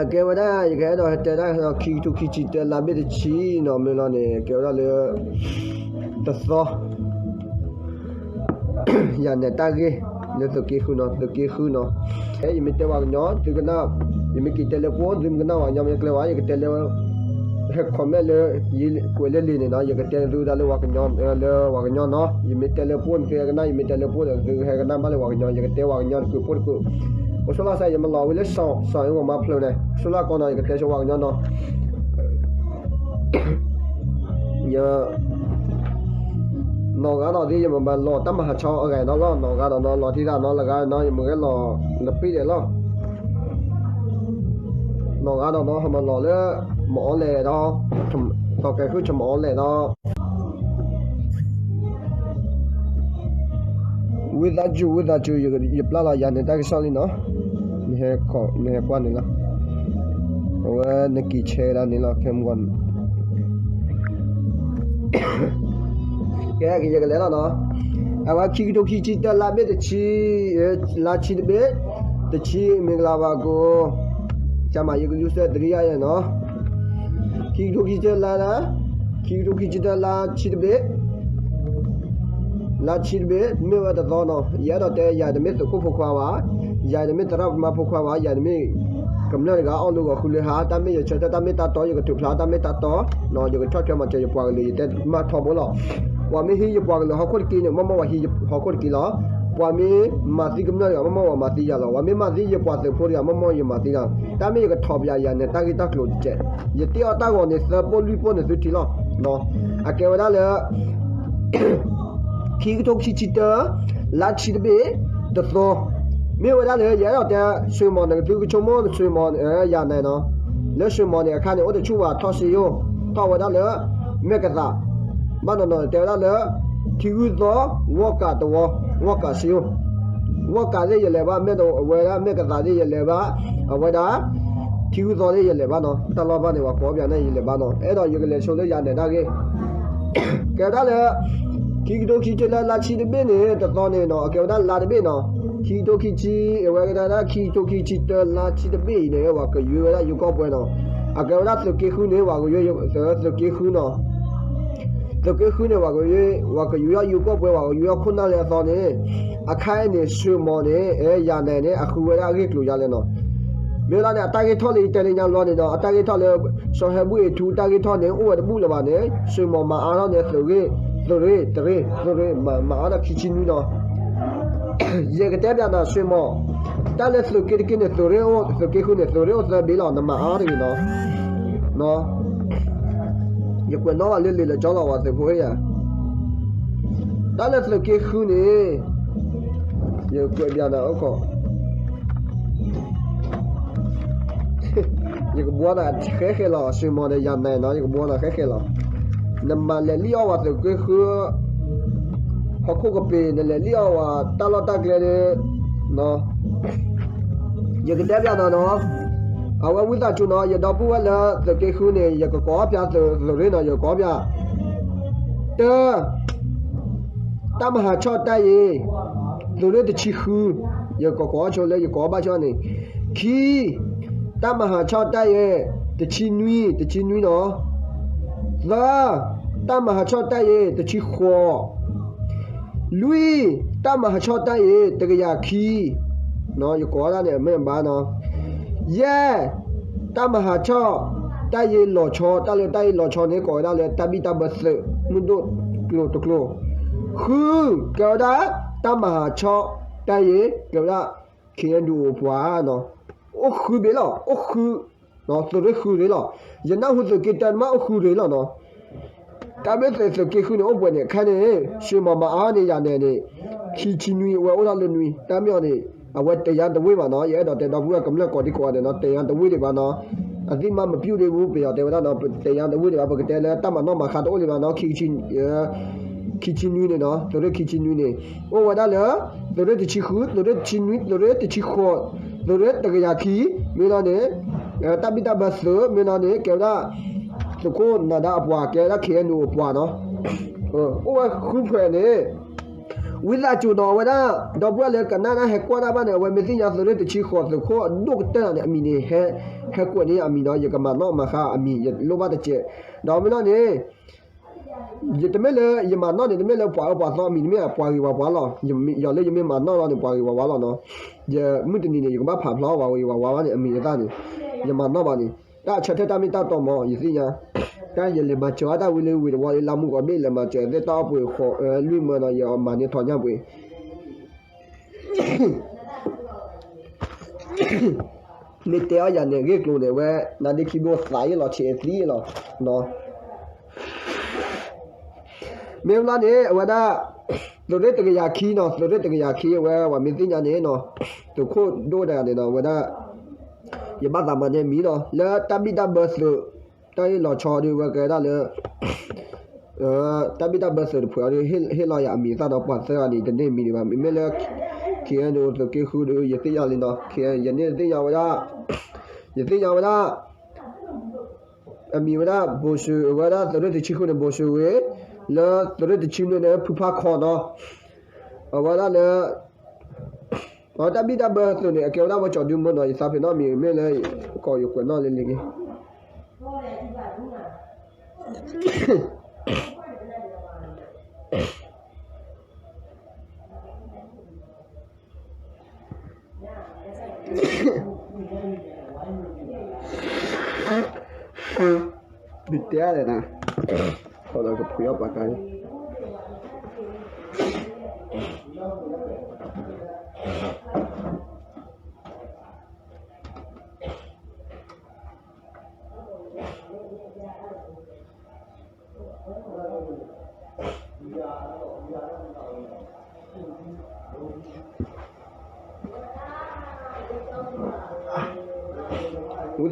အကဲဝဲဒၣ် ယကအဲၣ်ဒိးဟဲတဲဒၣ် ခံကထိခံဆံတၢ လါဘ့ၣ်တဆံနီၤ မ့ၢ်လီၤန့ၣ် ကဲဝဲဒၣ်လၢ တသီ ယၤနဲၤတၢ်ဂ့ၢ် လၢသုးက့ဃုနီၤ သုးက့ဃုနီၤ, ယမ့ၢ်တဲပှၤကညီ သုကနၣ်, ယမ့ၢ်က့ၤတဲလၢပှိၢ် သုမ့ၢ်ကနၣ်ပှၤကညီမ့ၢ်ကျဲဘၣ် ယကတဲလၢ ဟဲ comment လၢ ယကွဲးလၢလံာ်န့ၣ်နီၤ ယကတဲသုဒၣ်လၢပှၤကညီ လၢပှၤကညီနီၤ ယမ့ၢ်တဲလၢပှိၢ်န့ၣ် သုဟဲကနၣ် ယမ့ၢ်တဲလၢပှိၢ်ဒီး သုဟဲကနၣ်ဘၣ်လၢပှၤကညီ ယကတဲပှၤကညီတကုးဖိတကုး, အိၣ်ဆိလီၤစဲး ယမၤလီၤဝံၤလၢ စီၤ စီၤ အ့ၣ်ဝီၤမါဖျိန့ၣ် ဆိလီၤကီးနီၤ ယကတဲဆိပှၤကညီနီၤ ယ နီၢ်ဂၤဒီးသ့ၣ် ယမၤဘၣ်လီၤတၢ်မၤဟးဆီအဂၤနီၤလီၤ နီၢ်ဂၤဒီးနီၤ လီၤထံသးနီၤ လၢဂၤနီၤ ယမ့ၢ်ဂဲလီၤလပ့ၢ်ဒဲးလီၤ နီၢ်ဂၤဒီးနီၤ ဟဲမၤလီၤလၢ မအီလဲၣ်ဒီး သီကဲဃုၣ်ဆမအီလဲၣ်ဒီး ဝံသးစူၤ ဝံသးစူၤ ယပျၢ်လီၤယၤန့ၣ် တၢ်ကစီၣ်လံနီၤ, နဟဲကွၢ်န့ၣ်လီၤ, အဝဲနက့ၤဆဲဒၣ်န့ၣ်လီၤ ခဲမုၢ်ဂီၤန့ၣ် ကဲ ကယဲၢ်ကလဲၤလီၤနီၤ, အဝဲခံကထိခံဆံတၢ လါဘ့ၣ်တဆံ, လါဆံတဘ့ၣ်, တဆံ မင်္ဂလာပါကို, ကျန်းမာရေးကလူးဆက် သတိရရဲ့နော်, ခံကထိခံဆံတၢ လါ, ခံကထိခံဆံတၢ လါဆံတဘ့ၣ် လါဆံတဘ့ၣ် မ့ၢ်ဝဲတသီနီၤ, ယအဲၣ်ဒိးတဲ ယၤတမ့ၢ်သုးခိၣ်ဖိခွါဘၣ်, ယၤတမ့ၢ်သရၣ်သမါဖိခွါဘၣ်, ယၤတမ့ၢ် ကမျၢၢ်တဂၤအီၣ်လိဂီၤဃုလၢဟါ, တၢ်မ့ၢ်ယဆၢထၢၣ် တၢ်မ့ၢ်တၢ်တီ ယကထုးဖျါ တၢ်မ့ၢ်တၢ်တီ, ယကဆီၣ်ထွဲမၤစၢၤယပှၤကလုာ် ယတဲမၤထီဘိလီၤ. ပှၤမ့ၢ်ဟံးယပှၤကလုာ်ဟီၣ်ခိၣ်တက့ၢ်န့ၣ် မ့ၢ်မ့ၢ်ပှၤဟံးယဟီၣ်ခိၣ်တက့ၢ်လီၤ. ပှၤမ့ၢ်မၤသံကမျၢၢ်တဂၤ မ့ၢ်မ့ၢ်ပှၤမၤသံယၤလီၤ. ပှၤမ့ၢ်မၤသံယပှၤသုးဖိတဂၤ မ့ၢ်မ့ၢ်ယမၤသံလီၤ. တၢ်မ့ၢ်ယကထီၣ်ပယၤယၤန့ၣ် တၢ်ဂ့ၢ်တၢ်ကျိၤတကဲး, ယတ့အီၣ်တၢ်ဂီၤန့ၣ် သၢပိၢ်လွံၢ်ပိၢ်န့ၣ်သုထံၣ်လီၤ. အကဲဝဲဒၣ်လၢ ခံကထိခံဆံတၢ လါဆံတဘ့ၣ် တသီ, မ့ၢ်ဝဲဒၣ်လၢ ယအဲၣ်ဒိးတဲ ဆွေမော်န့ၣ် သုကဆိကမိၣ် ဆွေမော် ယၤနဲၤနီၤ, လၢဆွေမော်န့ၣ်အခါန့ၣ် အိၣ်တဆူၣ်ဘၣ် ထီၣ်စ့ယိၣ်, ထီၣ်ဝဲဒၣ်လၢ မဲၢ်ကသး, ဘၣ်နီၤနီၤ တဲဝဲဒၣ်လၢ ထံဂုၢ်သီ ဝီၢ်ကးတဝီ, ဝီၢ်ကးစ့ယိၣ်, ဝီၢ်ကးသ့ၣ်ယလဲၤဘၣ်, မဲၢ်တဝဲဒၣ် မဲၢ်ကသးသ့ၣ်ယလဲၤဘၣ်, အဝဲဒၣ် ထံဂုၢ်သီသ့ၣ်ယလဲၤဘၣ်နီၤ, တၢ်လီၢ်ဘၣ်န့ၣ် ပှၤကိးပယၤန့ၣ် ယလဲၤဘၣ်နီၤ, အဲၣ်ဒိးယကလဲၤဆိလၢယၤနဲၤတၢ်ဂ့ၢ် ကဲဝဲဒၣ်လၢ ခံကထိခံဆံတၢ လါဆံတဘ့ၣ်န့ၣ် တသီန့ၣ်နီၤ အကဲဝဲဒၣ်လါတဘ့ၣ်နီၤ, ခံကထိခံဆံ အဝဲကဲဒၣ် ခံကထိခံဆံတၢ လါဆံတဘ့ၣ်အံၤန့ၣ် ပှၤကယွဲဝဲဒၣ်ယိၤကီၢ်ပှဲၤနီၤ, အကဲဝဲဒၣ်သုးက့ဃုန့ၣ် ပှၤကယွဲ သုးက့ဃုနီၤ, သုးက့ဃုန့ၣ် ပှၤကယွဲ ပှၤကယွဲယိၤကီၢ်ပှဲၤ ပှၤကယွဲခိၣ်နၢ်လၢအသီန့ၣ်, အခါအံၤန့ၣ် ဆွေမော်န့ၣ် ယၤနဲၤန့ၣ် အဃုဝဲဒၣ်အဂ့ၢ်ကျိၤယါလဲၣ်နီၤ, မ့ၢ်လီၤန့ၣ် အတၢ်ဂ့ၢ်ထီၣ်လၢယတဲလၢညါလီၤန့ၣ်နီၤ, အတၢ်ဂ့ၢ်ထီၣ်လၢ စီၤဟဲဘူၣ်အ့ၤထူ တၢ်ဂ့ၢ်ထီၣ်န့ၣ် အိၣ်ဝဲတဘူၣ်လၢၤဘၣ်န့ၣ် ဆွေမော်မၤအါထီၣ်န့ၣ် သုးရ့ၣ် သုးရ့ၣ် တရ့ၣ် သုးရ့ၣ် မၤအါထီၣ်ခံဆံနွံနီၤ, ယကတဲပျးနၤ ဆွေမော်, တၢ်လၢသုးက့တက့န့ၣ် သုးရ့ၣ်အိၣ် သုးက့ဃုန့ၣ် သုးရ့ၣ်အိၣ်သၢဘ့ၣ်လီၤ နမၤအါတဂ့ၤနီၤ, ယကွဲးနီၣ်ဘၣ်လၢလံာ်လၢကၠီလီၤ ပှၤသုးဖိယၤ, တၢ်လၢသုးက့ဃုန့ၣ် ယကွဲးပျးနၤအိၣ်ခိး ယကဘှီနၤဃဲဃဲလီၤ ဆွေမော်ဒီးယၤနဲၤနီၤ ယကဘှီနၤဃဲဃဲလီၤ, နမၤလဲၤလံၣ်အီၣ်ဝဲသုးက့ဃု ဟီၣ်ခိၣ်ကပ့ၤ နလဲၤလံၣ်အီၣ်ဝဲတၢ်လီၢ်တၢ်ကျဲဒီး ယကတဲပျးနၤနီၤ, အဝဲဝံသးစူၤနီၤ ယဒီပုၢ်ဝဲၢ်လၢသုးက့ဃုန့ၣ် ယကကိးအီၣ်ပျးသုးရ့ၣ်နီၤ ယကကိးအီၣ်ပျး, တၢ တၢ်မၤဟးဆီၣ်တၢ်အံၤ သုးရ့ၣ်တဆံဃု, ယကကိးအီၣ်ဆိလၢယကိးအီၣ်ဘၣ်ဆိန့ၣ်, ခံ တၢ်မၤဟးဆီၣ်တၢ်အံၤ တဆံနွံ တဆံနွံနီၤ, သၢ တၢ်မၤဟးဆီၣ်တၢ်အံၤ တဆံဃိး, လွံၢ် တၢ်မၤဟးဆီၣ်တၢ်အံၤ တကယၤခံ, ယကိးဒၣ်န့ၣ် မ့ၢ်ဘၣ်နီၤ, ယဲၢ် တၢ်မၤဟးဆီၣ်တၢ်အံၤလီၤဆီ တၢ်လၢတၢ်အံၤလီၤဆီန့ၣ် ကိးဝဲဒၣ်လၢတၢ်ဘံၣ်တၢ်ဘၢသုး မုၢ်ဒိၣ်ကျိၤတကျိၤ, ဃု ကဲဝဲဒၣ် တၢ်မၤဟးဆီၣ်တၢ်အံၤ ကဲဝဲဒၣ် ခ့ၣ်အဲၣ်ယူၣ်အိၣ်ပှၤနီၤ, အိၣ်ဃုဘ့ၣ်လီၤ အိၣ်ဃု သုးရ့ၣ်ဃုရ့ၣ်လီၤ, ယနၢ်ဟူသုးက့တၢ်မးအိၣ်ဃုရ့ၣ်လီၤနီၤ, တၢ်ဘၣ်သုးသုးက့ဃုန့ၣ် အိၣ်ပှဲၤန့ၣ် ခဲန့ၣ် ဆွေမော်မၤအါန့ၣ်ယၤနဲၤန့ၣ်, ခံဆံနွံ အဝဲအိၣ်ထီၣ်လၢနွံ တၢ်မ့ၢ်အီၤန့ၣ် အဝဲတယါတဝ့ၢ်ဘၣ်နီၤ, ယအဲၣ်ဒိးတဲဒီပုၢ်ဝဲၢ်ကမျၢၢ်ကိးဒံကိးဂၤဒဲးနီၤ တယါတဝ့ၢ်ဒံးဘၣ်နီၤ, အသံၣ်မးမပျုၢ်ဒံးဘူး ပယီၤတဲဝဲဒၣ်နီၤ တယါတဝ့ၢ်ဒံးဘၣ် ပကတဲလၢတၢ်မၤနီၣ်မၤဃါတအိၣ်လံဘၣ်နီၤ, ခံဆံနွံန့ၣ်နီၤ သုးရ့ၣ်ခံဆံနွံန့ၣ် အိၣ်ဝဲဒၣ်လၢ သုးရ့ၣ်တဆံဃု သုးရ့ၣ်တဆံနွံ သုးရ့ၣ်တဆံဃိး သုးရ့ၣ်တကယၤခံ မ့ၢ်လီၤန့ၣ် တၢ်ဘံၣ်တၢ်ဘၢသုး မ့ၢ်လီၤန့ၣ် ကဲဝဲဒၣ် သုးခိၣ်နၢၤဒါအပှၤ ကဲဝဲဒၣ် ခ့ၣ်အဲၣ်ယူၣ်အိၣ်ပှၤနီၤ, အိၣ်ဝဲဃုဖှဲးန့ၣ် ဝံသးစူၤနီၤ အဝဲဒၣ် ဒီပုၢ်ဝဲၢ်လၢကနၣ်တၢ်ဟဲကွၢ်တၢ်ဘၣ်န့ၣ် အဝဲမ့ၢ်သ့ၣ်ညါသုးရ့ၣ်တဆံဃိးသုးခိၣ်အဒိၣ်ကတၢၢ်လီၤန့ၣ် အမံၤန့ၣ် ဟဲ ဟဲကွဲးန့ၢ်အမံၤနီၤ ယကမၤနီၣ်မၤဃါအမံၤ ယလိၣ်ဘၣ်တစဲး ဒီးမ့ၢ်လီၤန့ၣ် ယတမ့ၢ်လၢ ယမၤနီၣ်န့ၣ် တမ့ၢ်လၢပှၤအၢပှၤသီအမံၤ တမ့ၢ်ပှၤဂ့ၤပှၤဝါလီၤ. ယီၤလၢယမ့ၢ်မၤနီၣ်လီၤန့ၣ် ပှၤဂ့ၤပှၤဝါလီၤနီၤ. ယမုၢ်တနံၤန့ၣ် ယကဘၣ်ဖးဖျါပှၤဂ့ၤပှၤဝါဘၣ်န့ၣ် အမံၤအသၣ်န့ၣ် ယမၤနီၣ်ဘၣ်န့ၣ် တၢ်ဆၢထၢၣ်တၢ်မ့ၢ်တၢ်တီမး ယသ့ၣ်ညါ တၢ်ယလဲၤမၤစၢၤအတၢ်ဝံလၢဝ့ၤတဝီလၢလါမူကီးဘ့ၣ် လဲၤမၤစၢၤသ့ၣ်တၢ်အီၣ်ပှ့ၤဃိး လွံၢ်မၢနီၤ ယမၤန့ၢ်ထီၣ်ညၣ်ပှ့ၤ မ့ၢ်တဲအီၣ်ယၤန့ၣ် ဂ့ၢ်ကျိၤန့ၣ်ဝဲ နါဒ့ခံဘိသးအ့ၣ်လီၤ ဆံးအသံအ့ၣ်လီၤ မ့ၢ်ဘျီန့ၣ် အဝဲဒၣ် သုးရ့ၣ်တကယၤခံနီၤ သုးရ့ၣ်တကယၤခံအဝဲ ပှၤမ့ၢ်သ့ၣ်ညါန့ၣ်နီၤ သုးခိၣ်ဒိၣ်တဂၤန့ၣ်နီၤ အဝဲဒၣ် ယဘၣ်သးမၤန့ၢ်မံၤနီၤ လၢတၢ်ဘံၣ်တၢ်ဘၢသုး တၢ်အ့ၣ်လီၤဆီဒီး ဝဲကဲဒၣ်လၢ တၢ်ဘံၣ်တၢ်ဘၢသုးတဖုအီၤဒီး ဟ့ၣ်လီၤယၤအမံၤအသၣ်ဒီး ပှၤသၢဂၤန့ၣ် တန့ၢ်မံၤဒံးဘၣ် မ့မ့ၢ်လၢ ခံအဲၣ်ဒိးသုးက့ဃုဒီး ယသ့ၣ်ညါလံနီၤ ယန့ၢ်သ့ၣ်ညါဝဲဒၣ် ယသ့ၣ်ညါဝဲဒၣ် အမံၤဝဲဒၣ် ဘိၣ်ၡူၣ် အဝဲဒၣ်သုးရ့ၣ်တဆံဃုန့ၣ် ဘိၣ်ၡူၣ်ဝ့ၢ် လၢသုးရ့ၣ်တဆံနွံန့ၣ် ဖုဖါခီနီၤ အဝဲဒၣ်လၢ အတၢ်ဘံၣ်တၢ်ဘၢသုးန့ၣ် အကဲဝဲဒၣ်ဝဲကၠီဒုမၢနီၤ ယသးပ့ၤနီၣ်မံၤမ့ၢ်လၢ ကီးယကွဲးနီၣ်လၢလံက့ၤ ဒုးတဲလဲၣ်နၤ ခီဒီးကဖှံးအီၣ်ပာ်ကါ ဝံသးစူၤနီၤ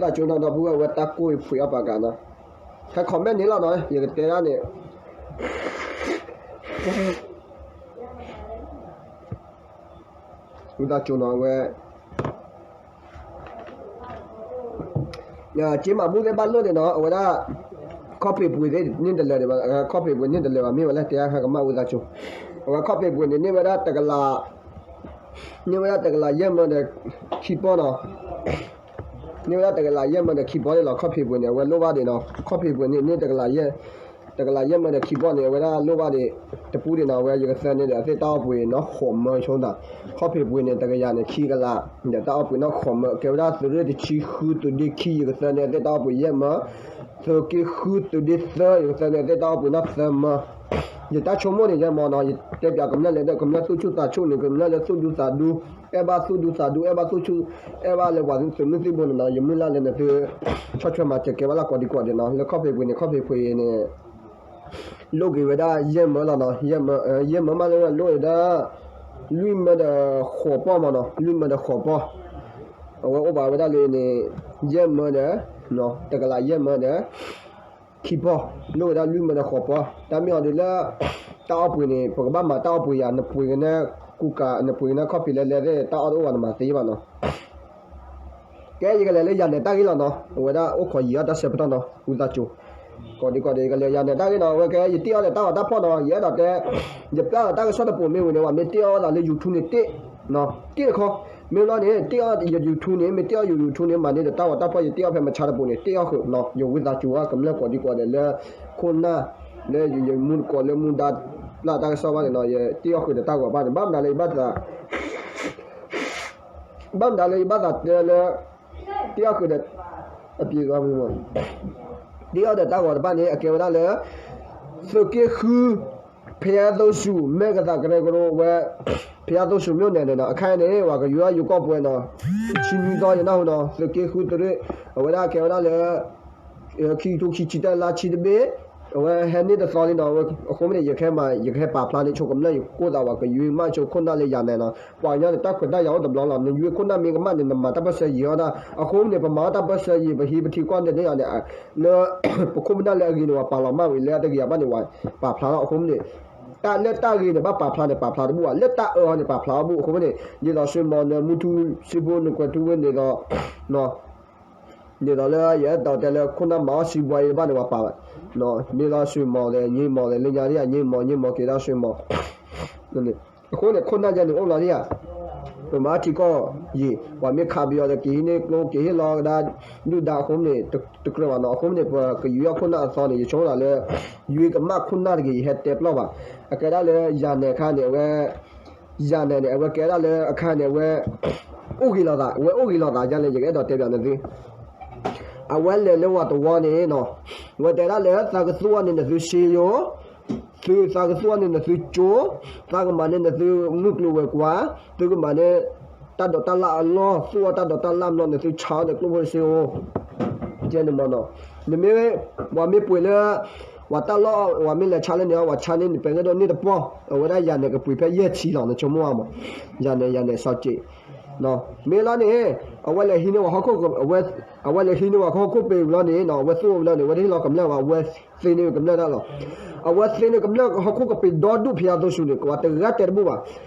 ဒီပုၢ်ဝဲၢ်ဝဲတၢ်ကိၢ်အံၤဖှံးအီၣ်ပာ်ကါနီၤ ဟဲ comment န့ၣ်လီၤနီၤ ယကတဲဒၣ်န့ၣ် ဝံသးစူၤနီၤ အဝဲ က့မၤဘူၣ်သ့ၣ်ဘၣ်လိၣ်န့ၣ်နီၤ အဝဲဒၣ် ခီၣ်ဖံးပှ့ၤသ့ၣ်န့ၣ်တလၢာ်ဒံးဘၣ် ခီၣ်ဖံးပှ့ၤန့ၣ်တလၢာ်ဘၣ် မ့ၢ်ဝဲလၢတဲအါဟဲကမၣ်ဝံသးစူၤ အဝဲခီၣ်ဖံးပှ့ၤန့ၣ် န့ၢ်ဝဲဒၣ်တကလး န့ၢ်ဝဲဒၣ်တကလးယဲၢ်မၢဒီးခံပီၢ်နီၤ န့ၢ်ဝဲဒၣ်တကလးယဲၢ်မၢဒီးခံပီၢ်န့ၣ်လီၤ ခီၣ်ဖံးပှ့ၤန့ၣ် အဝဲလိၣ်ဘၣ်ဒံးနီၤ ခီၣ်ဖံးပှ့ၤန့ၣ် န့ၢ်တကလးယဲၢ် တကလးယဲၢ်မၢဒီးခံပီၢ်န့ၣ် အဝဲဒၣ်လိၣ်ဘၣ်ဒံး တပူၤဒံးနီၤ အဝဲယကသၢန့ၢ်ဒီးအသ့ၣ်တၢ်အီၣ်ပှ့ၤနီၢ်ဃိးမၢဆိသး ခီၣ်ဖံးပှ့ၤန့ၣ် တကယၤန့ၣ် ခံကလး ဒီးတၢ်အီၣ်ပှ့ၤနီၢ်ဃိးမၢ ကဲဝဲဒၣ်သုးရ့ၣ်တဆံဃုသုးဒ့ခံ ယကသၢန့ၢ်အသ့ၣ်တၢ်အီၣ်ပှ့ၤယဲၢ်မၢ သုးက့ဃုသုးဒ့သၢ ယကသၢန့ၢ်အသ့ၣ်တၢ်အီၣ်ပှ့ၤနီၢ်သၢမၢ ယတၢ်ဆိကမိၣ်န့ၣ် ယဲၢ်မၢနီၤ ယတဲပၠးကမျၢၢ်လၢ ကမျၢၢ်သူၣ်ဆူၣ်သးဆူၣ်န့ၣ် ကမျၢၢ်လၢသူၣ်ဒူသးဒူ အဲၣ်ဘၣ်သူၣ်ဒူသးဒူ အဲၣ်ဘၣ်သူၣ်ဆူၣ် အဲၣ်ဘၣ်လၢပှၤသုးမုၢ်သံၣ်ဘိန့ၣ်နီၤ ယမုၢ်လၢ်လၢနသု ဆီၣ်ထွဲမၤစၢၤကဲဘၣ်လၢကိးဒံကိးဒဲးနီၤ လၢခီၣ်ဖံးပှ့ၤန့ၣ် ခီၣ်ဖံးပှ့ၤအံၤန့ၣ် လိၣ်က့ၤဝဲဒၣ်ယဲၢ်မၢလီၤနီၤ ယဲၢ်မၢ ယဲၢ်မၢမးလၢလိၣ်ဝဲဒၣ် လွံၢ်မၢဒီးဃိးပီၢ်မၢနီၤ လွံၢ်မၢဒီးဃိးပီၢ် အဝဲအိၣ်ဘၣ်ဝဲဒၣ်လၢန့ၣ် ယဲၢ်မၢဒီး တကလးယဲၢ်မၢဒီး ခံပီၢ် လိၣ်ဝဲဒၣ်လွံၢ်မၢဒီးဃိးပီၢ် တၢ်မ့ၢ်အီၤဒုးလၢ တၢ်အီၣ်ပှ့ၤန့ၣ် ပကဘၣ်မၤတၢ်အီၣ်ပှ့ၤယၤ နပှ့ၤကနဲ ကူကၤ နပှ့ၤကနဲခီၣ်ဖံးလဲၤလဲၤသ့ၣ် တၢ်အီၣ်တအိၣ်ဘၣ်နမၤသ့ဘၣ်နီၤ ကဲ ယကလဲၤလၢယၤနဲၤတၢ်ဂ့ၢ်လီၤနီၤ အဝဲဒၣ်အိၣ်ခိးယံာ်အီၣ်တၢ်ဆၢပတီၢ်နီၤ ဝံသးစူၤ ကိးဒံကိးဒဲး ယကလဲၤယၤနဲၤတၢ်ဂ့ၢ်နီၤ အဝဲကဲ ယတ့အီၣ်ဒီးတၢ်ဂီၤတၢ်ဖီၣ်နီၤ ယအဲၣ်ဒိးတဲ ယပျၢ်ဒီးတၢ်ကစီၣ်တပိၤမ့ၢ်ဝံၤန့ၣ် ဝဲမ့ၢ်တ့အီၣ်ဝဲသးလၢ YouTube န့ၣ်တ့ တ့တခီ မ့ၢ်ဘျီန့ၣ် တ့အီၣ်ယ YouTube န့ၣ် မ့ၢ်တ့အီၣ်ယ YouTube န့ၣ် မၤန့ၢ်ဒီးတၢ်ဂီၤတၢ်ဖီၣ် ယတ့အီၣ်ဖဲမဆါတပိၤန့ၣ် တ့အီၣ်ဃုာ်နီၤ ယဝံသးစူၤအကမျၢၢ်ကိးဒံကိးဒဲးလၢ ခိၣ်နၢ် လၢယမူတကိးလၢမူဒါ ပျၢ်တၢ်ကစီၣ်ဘၣ်န့ၣ်နီၤ ယတ့အီၣ်ဃုာ်ဒီးတၢ်ဂီၤဘၣ်န့ၣ် ဘၣ်မနုၤလၢယဘၣ်သး ဘၣ်မနုၤလၢယဘၣ်သးတဲလၢ တ့အီၣ်ဃုာ်ဒီး အပျ့ၤ တ့အီၣ်ဒီးတၢ်ဂီၤတဖၣ်န့ၣ် အကဲဝဲဒၣ်လၢ သုးက့ဃု ဖဲယါသိဆူၣ် မဲၢ်ကသးကရၢကရိဝဲ ဖဲယါသိဆူၣ် မြို့နယ် န့ၣ်နီၤ အခါန့ၣ် ပှၤကယိၤယိၤကီၢ်ပှဲၤနီၤ ဆံနွံသီယနၢ်ဟူနီၤ သုးက့ဃုသုးရ့ၣ် အဝဲဒၣ်ကဲဝဲဒၣ်လၢ ခံကထိခံဆံတၢလါဆံတဘ့ၣ် အဝဲဟဲန့ၢ်တသီလံနီၤ အဃိမ့ၢ်န့ၣ် ယကဟဲမၤ ယကဟဲပာ်ဖျါန့ၣ် ဆိကမိၣ်လၢ ယကိၢ်သးဝဲ ကယွ့မးဆိခိၣ်နၢ်လၢယၤနဲၤနီၤ ပှၤကညီန့ၣ် တၢ်ခွဲးတၢ်ယာ်အိၣ်တဘျီလီၤ နယွ့ခိၣ်နၢ်မ့ၢ်ကမၣ်န့ၣ် နမၤတၢ်ပၢၢ်ဆၢယံာ်အီၣ်ဒၣ် အဃိမ့ၢ်န့ၣ် ပမၤအီၣ်တၢ်ပၢၢ်ဆၢယံာ် ပဟံးပထံကီၢ်န့ၣ်န့ၣ် လၢ ပခိၣ်ပနၢ်လၢအဂ့ၤန့ၣ် ပှၤပာ်လီၤမၢ်ဝံၤ လၢအတဂ့ၤဘၣ်န့ၣ် ပှၤပာ်ဖျါလီၤ အဃိမ့ၢ်န့ၣ် တၢ်လၢတၢ်ဂ့ၤန့ၣ် ဘၣ်ပာ်ဖျါန့ၣ် ပာ်ဖျါတဘူၣ်ဘၣ် လၢတၢ်အၢအီၤန့ၣ် ပာ်ဖျါအီၤဘူၣ် အဃိမ့ၢ်န့ၣ် ဒ်သိး ဆွေမောင် န့ၣ် မူထူ စံဖိ နကွဲးထူဝ့ ဒ်သိး ဒ်သိးလၢယအဲၣ်ဒိးတဲလၢ ခိၣ်နၢ်မၤအီၣ်စံးဘှါအံၤတဖၣ်န့ၣ် ပှၤပာ်ဘၣ် ဒ်သိး ဆွေမောင် ဒီး ညိမောင် ဒီး လၢညါဒ် ညိမောင် ညိမောင် က့ၤဒၣ် ဆွေမောင် န့ၣ် အဃိန့ၣ် ခိၣ်နၢ်ယဲန့ၣ်အိၣ်လီၤန့ၣ်ဧါ, ပမၤထံကီၢ်ယံၤ ပှၤမ့ၢ်ခးပယီၤဒီး က့ၤဟံးန့ၢ်ကျိ က့ၤဟ့ၣ်လီၤကဒါ ဒုၣ်ဒါအဃိန့ၣ် တကြၢးဘၣ်နီၤ. အဃိန့ၣ် ပကယူးယီၣ်ခိၣ်နၢ်အသီန့ၣ် ယဆိကမိၣ်လၢ ယွ့ကမၣ်ခိၣ်နၢ်တဂ့ၤ ယဟဲတဲပျီၢ်ဘၣ်. အကဲဒၣ်လၢယၤနဲၣ်အခါန့ၣ် အဝဲ ယၤနဲၣ်န့ၣ် အဝဲကဲဒၣ်လၢအခါန့ၣ် အဝဲ အိၣ်ဂ့ၤလိာ်သး အဝဲအိၣ်ဂ့ၤလိာ်သးယါလဲၣ် ယကအဲၣ်ဒိးတဲပၠးနသု အဝဲလဲၤလၢဝၤတဝီန့ၣ်နီၤ, ဝဲတဲဒၣ်လၢသးကသူၣ်အီၤန့ၣ်နသုရှ့ယိၤ, သုသးကသူၣ်အီၤန့ၣ်နသုကၠိ, သးကမၤန့ၢ်နသုမုၢ်ကျိၤဝဲၤကွာ်, သုကမၤန့ၢ် တၢ်ဒိးတၢ်လၢ်အလီၢ် သူၣ်အီၣ်တၢ်ဒိးတၢ်လၢ်မနီၤ နသုဆါအီၤန့ၣ်ကျိၣ်ဖိတစ့ဧိၤ, ကဲန့ၣ်မနီၤ, နမ့ၢ် ပှၤမ့ၢ်ပှ့ၤလၢ ပှၤတၢ်လီၢ် ပှၤမ့ၢ်လဲၤဆါလၢန့ၣ် ပှၤဆါန့ၢ်နပဲကဲဒိၣ်န့ၢ်တပီၢ် အဝဲဒၣ်ယၤနဲၣ်ကပှ့ၤဖဲယဲၢ်ဆံလီၤ နဆိကမိၣ်အါမး, ယၤနဲၣ် ယၤနဲၣ်စီၤက့း မ့ၢ်လီၤန့ၣ် အဝဲလဲၤဟံးန့ၢ်ဝဲဟီၣ်ခိၣ် အဝဲလဲၤဟံးန့ၢ်ဝဲဟီၣ်ခိၣ်ပ့ၤဝံၤလီၤန့ၣ်နီၤ အဝဲသူၣ်ဝံၤလီၤန့ၣ် အဝဲတဟ့ၣ်လီၤကမျၢၢ်ဘၣ် အဝဲသ့န့ၢ်ကမျၢၢ်ဒၣ်လီၤ. အဝဲသ့န့ၢ်ကမျၢၢ်ဟီၣ်ခိၣ်ကပ့ၤဒီဒူၣ်ဖဲယါသိဆူၣ်န့ၣ် ပှၤတဂၤတဲတဘူၣ်ဘၣ်.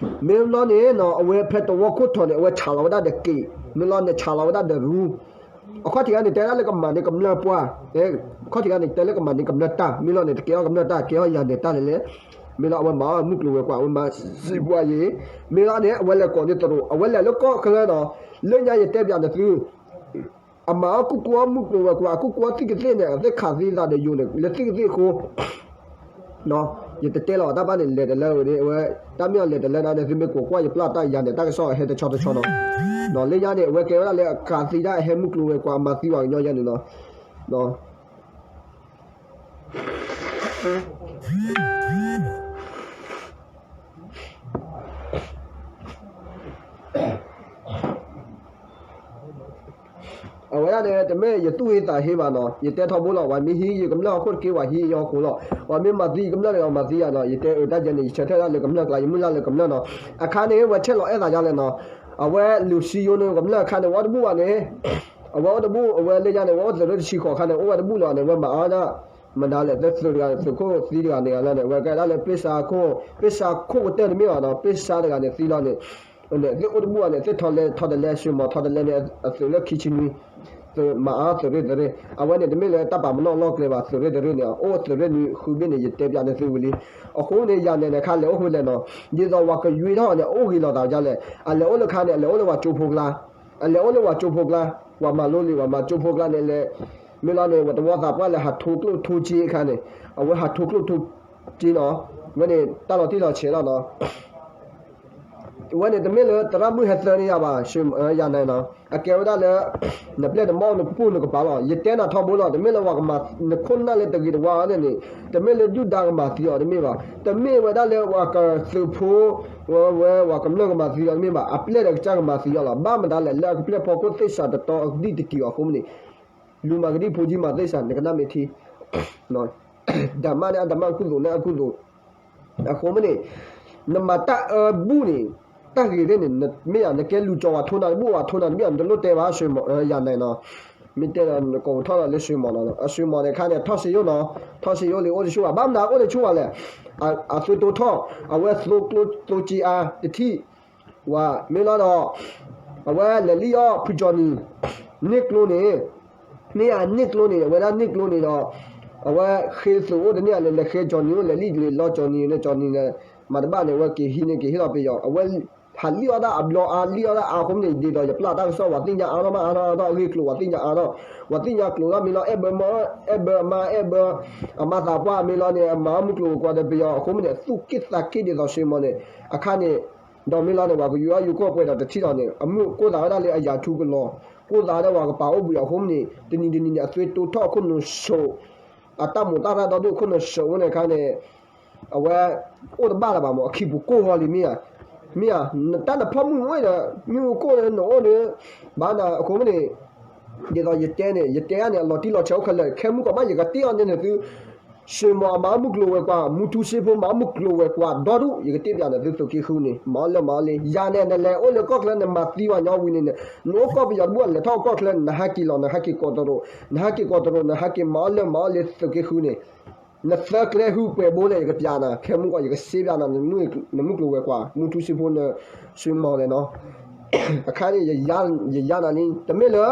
မ့ၢ်လီၤန့ၣ်နီၤ အဝဲဖဲတဝီခိၣ်ထီၣ်န့ၣ် အဝဲဆးလီၤဝဲဒၣ်ဒီးက့ၤ မ့ၢ်လီၤန့ၣ်ဆးလီၤဝဲဒၣ်ဒီးရူ အခီၣ်ထံးခါန့ၣ် တဲဒၣ်လၢကမၤန့ၢ်ကမျၢၢ်ပှၢ်, အခီၣ်ထံးခါန့ၣ် တဲလၢကမၤန့ၢ်ကမျၢၢ်တၢ် မ့ၢ်လီၤန့ၣ် တကဲအီၣ်ကမျၢၢ်တၢ် ကဲအီၣ်ယၤနဲၣ်တၢ်လဲၣ်လဲၣ်, မ့ၢ်လီၤအဝဲမၤအီၣ်မုၢ်ကျိၤဝဲၤကွာ် အဝဲမၤစံးပှၢ်ယံၤ, မ့ၢ်လီၤန့ၣ် အဝဲလဲၤကိးန့ၢ်တရူး အဝဲလဲၤလၢကီၢ်ချၢနီၤ, လၢညါယတဲပၠးနသု အမၤအီၣ်ကူၣ်ကူၣ်အီၣ်မုၢ်ကျိၤဝဲၤကွာ် အကူၣ်ကူၣ်အီၣ်သံၣ်ကသ့ၣ်န့ၣ် အသ့ၣ်ခးသံသးဒီးယိၤန့ၣ် လၢသံၣ်ကသ့ၣ်အဃိ ယတတဲလီၤတၢ်ဘၣ်န့ၣ် လဲၤတလၢဝဲဒၣ် အဝဲ တၢ်မ့ၢ်အီၤလဲၤတလၢန့ၣ် သုမ့ၢ်ကိးကွၢ်ယပျၢ်တၢ်ယၤန့ၣ် တၢ်ကစီၣ်အဟဲတဆီတဆီနီၤ, လၢညါန့ၣ် အဝဲကဲဝဲဒၣ်လၢအခးသံတၢ်အဟဲမုၢ်ကျိၤဝဲၤကွာ် အမၤသံဝဲကညီယဲန့ၣ်နီၤ အဝဲဒၣ်န့ၣ် တမ့ၢ်ယသူၣ်ဟ့သးဟ့ဘၣ်နီၤ, ယတဲထီဘိလီၤ, ပှၤမ့ၢ်ဟံးယကမျၢၢ်ဟီၣ်ခိၣ်တက့ၢ် ပှၤဟံးယဟီၣ်ခိၣ်လီၤ, ပှၤမ့ၢ်မၤသံယကမျၢၢ်န့ၣ် မၤသံယၤနီၤ, ယတဲအၢတၢ်ယဲန့ၣ် ယဆၢထၢၣ်ဒၣ်လၢကမျၢၢ်ကျါ ယမုၢ်လၢ်လၢကမျၢၢ်နီၤ, အခါန့ၣ် ဝဲဆဲးလီၤအဲၣ်သးယါလဲၣ်နီၤ, အဝဲလူၤဆံယိန့ၣ် ကမျၢၢ်အခါန့ၣ် ဝဲတဘူၣ်ဘၣ်န့ၣ်, အဝဲအိၣ်တဘူၣ် အဝဲလၢညါန့ၣ် ဝဲအိၣ်သုးရ့ၣ်တဆံဃိးအခါန့ၣ် အိၣ်ဝဲတဘူၣ်လီၤန့ၣ် ဝဲမၤအါဒၣ် မတၤလဲၣ် သုးတဂၤ သုးခိၣ်သံတဂၤန့ၣ်ဂၤလီၤန့ၣ် အဝဲကဲဒၣ်လၢပ့ၢ်ဆါခိၣ် ပ့ၢ်ဆါခိၣ်ကတၢၢ်တမ့ၢ်ဘၣ်နီၤ, ပ့ၢ်ဆါတဂၤန့ၣ်သံလီၤန့ၣ်, သ့ၣ်အိၣ်တဘူၣ်ဘၣ်န့ၣ် သ့ၣ်ထီလဲ ထီတလဲ ဆွ့ၤမီၤထီတလဲန့ၣ် အသုးလၢခံဆံနွံ, သုးမၤအါသုးရ့ၣ်သုးရ့ၣ် အဝဲန့ၣ်တမ့ၢ်လၢတၢ်ပာ်ပနီၣ်လီၢ်ကျဲဘၣ်, သုးရ့ၣ်သုးရ့ၣ်န့ၣ် အိၣ်သုးရ့ၣ်နွံဃုဘ့ၣ်န့ၣ် ယတဲပၠးန့ၢ်သုဝံၤလံ, အဃိန့ၣ် ယၤနဲၣ်န့ၣ်ခါလဲၤအိၣ်ဃုလဲၣ်နီၤ, ဒ်သိးပှၤကယွ့ထီၣ်န့ၣ် အအိၣ်ဂ့ၤလိာ်သးဒ်လဲၣ်, အလဲၤအိၣ်လၢခါန့ၣ် အလဲၤအိၣ်လၢပှၤကၠိဖိကျါ အလဲၤအိၣ်လၢပှၤကၠိဖိကျါ, ပှၤမၤလိလံ ပှၤမၤကၠိဖိကျါန့ၣ်လဲၤ, မ့ၢ်လီၤန့ၣ် ပှၤတဝီသးပှၢ်လဲၤဟးထိကျိၣ်ထိစ့အခါန့ၣ်, အဝဲဟးထိကျိၣ်ထိစ့နီၤ, ဝဲန့ၣ်တၢ်လီၤတံၢ်လီၤဆဲးလီၤနီၤ ဝဲန့ၣ်တမ့ၢ်လၢသရၣ်မုၣ်ဟဲသၢန့ၢ်ယၤဘၣ်, ယၤနဲၣ်နီၤ, အကဲဝဲဒၣ်လၢ နပျဲၢ်နမီၢ်နပိၢ်နကပၤလီၤ, ယတဲနၤထီဘိလီၤ, တမ့ၢ်လၢပှၤကမၤ နခိၣ်နၢ်လၢတဂ့ၤတဝါအီၤန့ၣ်, တမ့ၢ်လၢဒုၣ်ဒါကမၤသံအီၤတမ့ၢ်ဘၣ်, တမ့ၢ်ဝဲဒၣ်လၢပှၤကသုးဖိ ဝဲဝဲပှၤကမျၢၢ်ကမၤသံအီၤတမ့ၢ်ဘၣ်, အပျဲၢ်ဒီးကစၢ်ကမၤသံအီၤလီၤ, ဘၣ်မတၤလဲၣ် လၢအကပျဲၢ်ဖီခိၣ်သ့ၣ်စးတတီအဒံၣ်တက့ၤအီၤအဃိန့ၣ်, လူၤမၤကဒံၣ်ဖိကဒံၣ်မၤသ့ၣ်စး နကနၣ်မ့ၢ်ထံ ဓမ္မန့ၣ် အဓမ္မ အကုသိုလ်န့ၣ် အကုသိုလ်, အဃိမ့ၢ်န့ၣ်, နမၤတၢ်အၢဘူၣ်န့ၣ်, တၢ်ဂ့ၤသ့ၣ်န့ၣ် မ့ၢ်ဧါ နကဲလူၤကၠီၤဝဲထိနၤတဘူၣ် ဝဲထိနၤတဘူၣ် နတလိၣ်တဲဘၣ် ယၤနဲၣ်နီၤ, မ့ၢ်တဲဒီးနကိးပထီၣ်ဒီးလၢဆွ့ၤမီၤနီၤ, အဆွ့ၤမီၤန့ၣ်အခါန့ၣ် ထီၣ်စ့ယိၣ်နီၤ, ထီၣ်စ့ယိၣ်လံ အိၣ်တဆူၣ်ဘၣ် ဘၣ်မနုၤအိၣ်တဆူၣ်ဘၣ်လဲၣ်, အသုးတိထီၣ် အဝဲသိကျိသိစ့အါတထံၣ် ဝဲမ့ၢ်လီၤဒီး အဝဲလဲၤလံအီၣ်ဖုကၠီနံၤ န့ၢ်ကျိန့ၣ်, မ့ၢ်ဧါန့ၢ်ကျိန့ၣ် အဝဲဒၣ်န့ၢ်ကျိန့ၣ်ဒီး အဝဲဃ့သုးအိၣ်တန့ၢ်ဧါန့ၣ် လဲၤဃ့ကၠီနံၤအိၣ် လဲၤလံကလံၤလီၤကၠီနံၤန့ၣ် ကၠီနံၤန့ၣ် မၤတဘၣ်န့ၣ် အဝဲက့ၤဟံးန့ၢ်က့ၤဟ့ၣ်လီၤပယီၤ အဝဲ ဟးလံအီၣ်ဒၣ်အဘျီအါ လံအီၣ်ဒၣ်အါအဃိန့ၣ် ဒ်သိးယပျၢ်တၢ်ကစီၣ် ပှၤသ့ၣ်ညါအါထီၣ်မးအါထီၣ်အါထီၣ် အဂ့ၢ်ကျိၤ ပှၤသ့ၣ်ညါအါထီၣ် ပှၤသ့ၣ်ညါကျိၤထီၣ်မ့ၢ်လီၤ အဲၣ်ဘၢမါ အဲၣ်ဘၢအမါ အဲၣ်ဘၢ အမါသးပှၢ်မ့ၢ်လီၤန့ၣ် အမၤအီၣ်မုၢ်ကျိၤဝဲၤကွာ်ဒီးပယီၤအဃိန့ၣ် သူၣ်က့ၣ်သးက့ၣ်ဒ်သိးဆွ့ၤမီၤန့ၣ် အခါန့ၣ် ဒီးမ့ၢ်လီၤန့ၣ် ပှၤကယူၤအီၣ်ယူၤကီၢ်ပှဲၤဒီးတထံၣ်လီၤန့ၣ် အမုၢ်ကိၢ်သးဝဲဒၣ်လၢအယၤထူကလီၤ ကိၢ်သးဝဲဒၣ်ပှၤကပာ်အိၣ်ဘှံးအဃိန့ၣ် တနံၤတနံၤန့ၣ် အသွ့တိထီၣ်အခိၣ်နူာ်စိး အတၢ်မိၣ်တၢ်ရၢ်ဒီဒူၣ်အခိၣ်နူာ်စိးဝဲန့ၣ်အခါန့ၣ် အဝဲ အိၣ်တဘၣ်လၢၤဘၣ်မး အခံပူၤကိၢ်ဂီၤလံမ့ၢ်ဧါ, မ့ၢ်ဧါ, နတၢ်နဖီၣ်မုၢ်အိၣ်ဒီး မ့ၣ်အူကိၢ်လၢနအိၣ်ဒီး ဘၣ်နၤအဃိမ့ၢ်န့ၣ် ဒ်သိးယတဲန့ၣ် ယတဲအါန့ၣ် အလီၤတံၢ်လီၤဆဲးအိၣ်ခဲလၢာ် ခဲမုၢ်ကီးမး ယကတ့အီၤန့ၣ်သု ဆွ့ၤမီၤအမၤအီၣ်မုၢ်ကျိၤဝဲၤကွာ် မူထူစ့ဖိမၤအီၣ်မုၢ်ကျိၤဝဲၤကွာ်ဒီဒူၣ် ယကတ့ပျးန့ၣ်သုသုးက့ဃုန့ၣ် မၤအီၣ်လၢမၤအီၣ်လံ ယၤန့ၣ် နလဲၤအိၣ်လၢကီၢ်ချၢ နမၤသံဝဲညီဝံၤန့ၣ်န့ၣ် နအိၣ်ကီၢ်ပယီၤတဘူၣ် လဲၤထီၣ်ကီၢ်ချၢ နဟးက့ၤလီၤ နဟးက့ၤကီးတရိး နဟးက့ၤကီးတရိး နဟးက့ၤမၤအီၣ်လၢမၤအီၣ်လၢသုးက့ဃုန့ၣ် နသၢကျဲဃုပှဲၤဘိလဲၣ် ယကပျးနၤ ခဲမုၢ်ကီး ယကစ့ပျးနၤ နမုၢ်ကျိၤဝဲၤကွာ် မူထူစ့ဖိန ဆွ့ၤမီၤလဲၣ်နီၤ အခါန့ၣ် ယယါနၤလံ တမ့ၢ်လၢ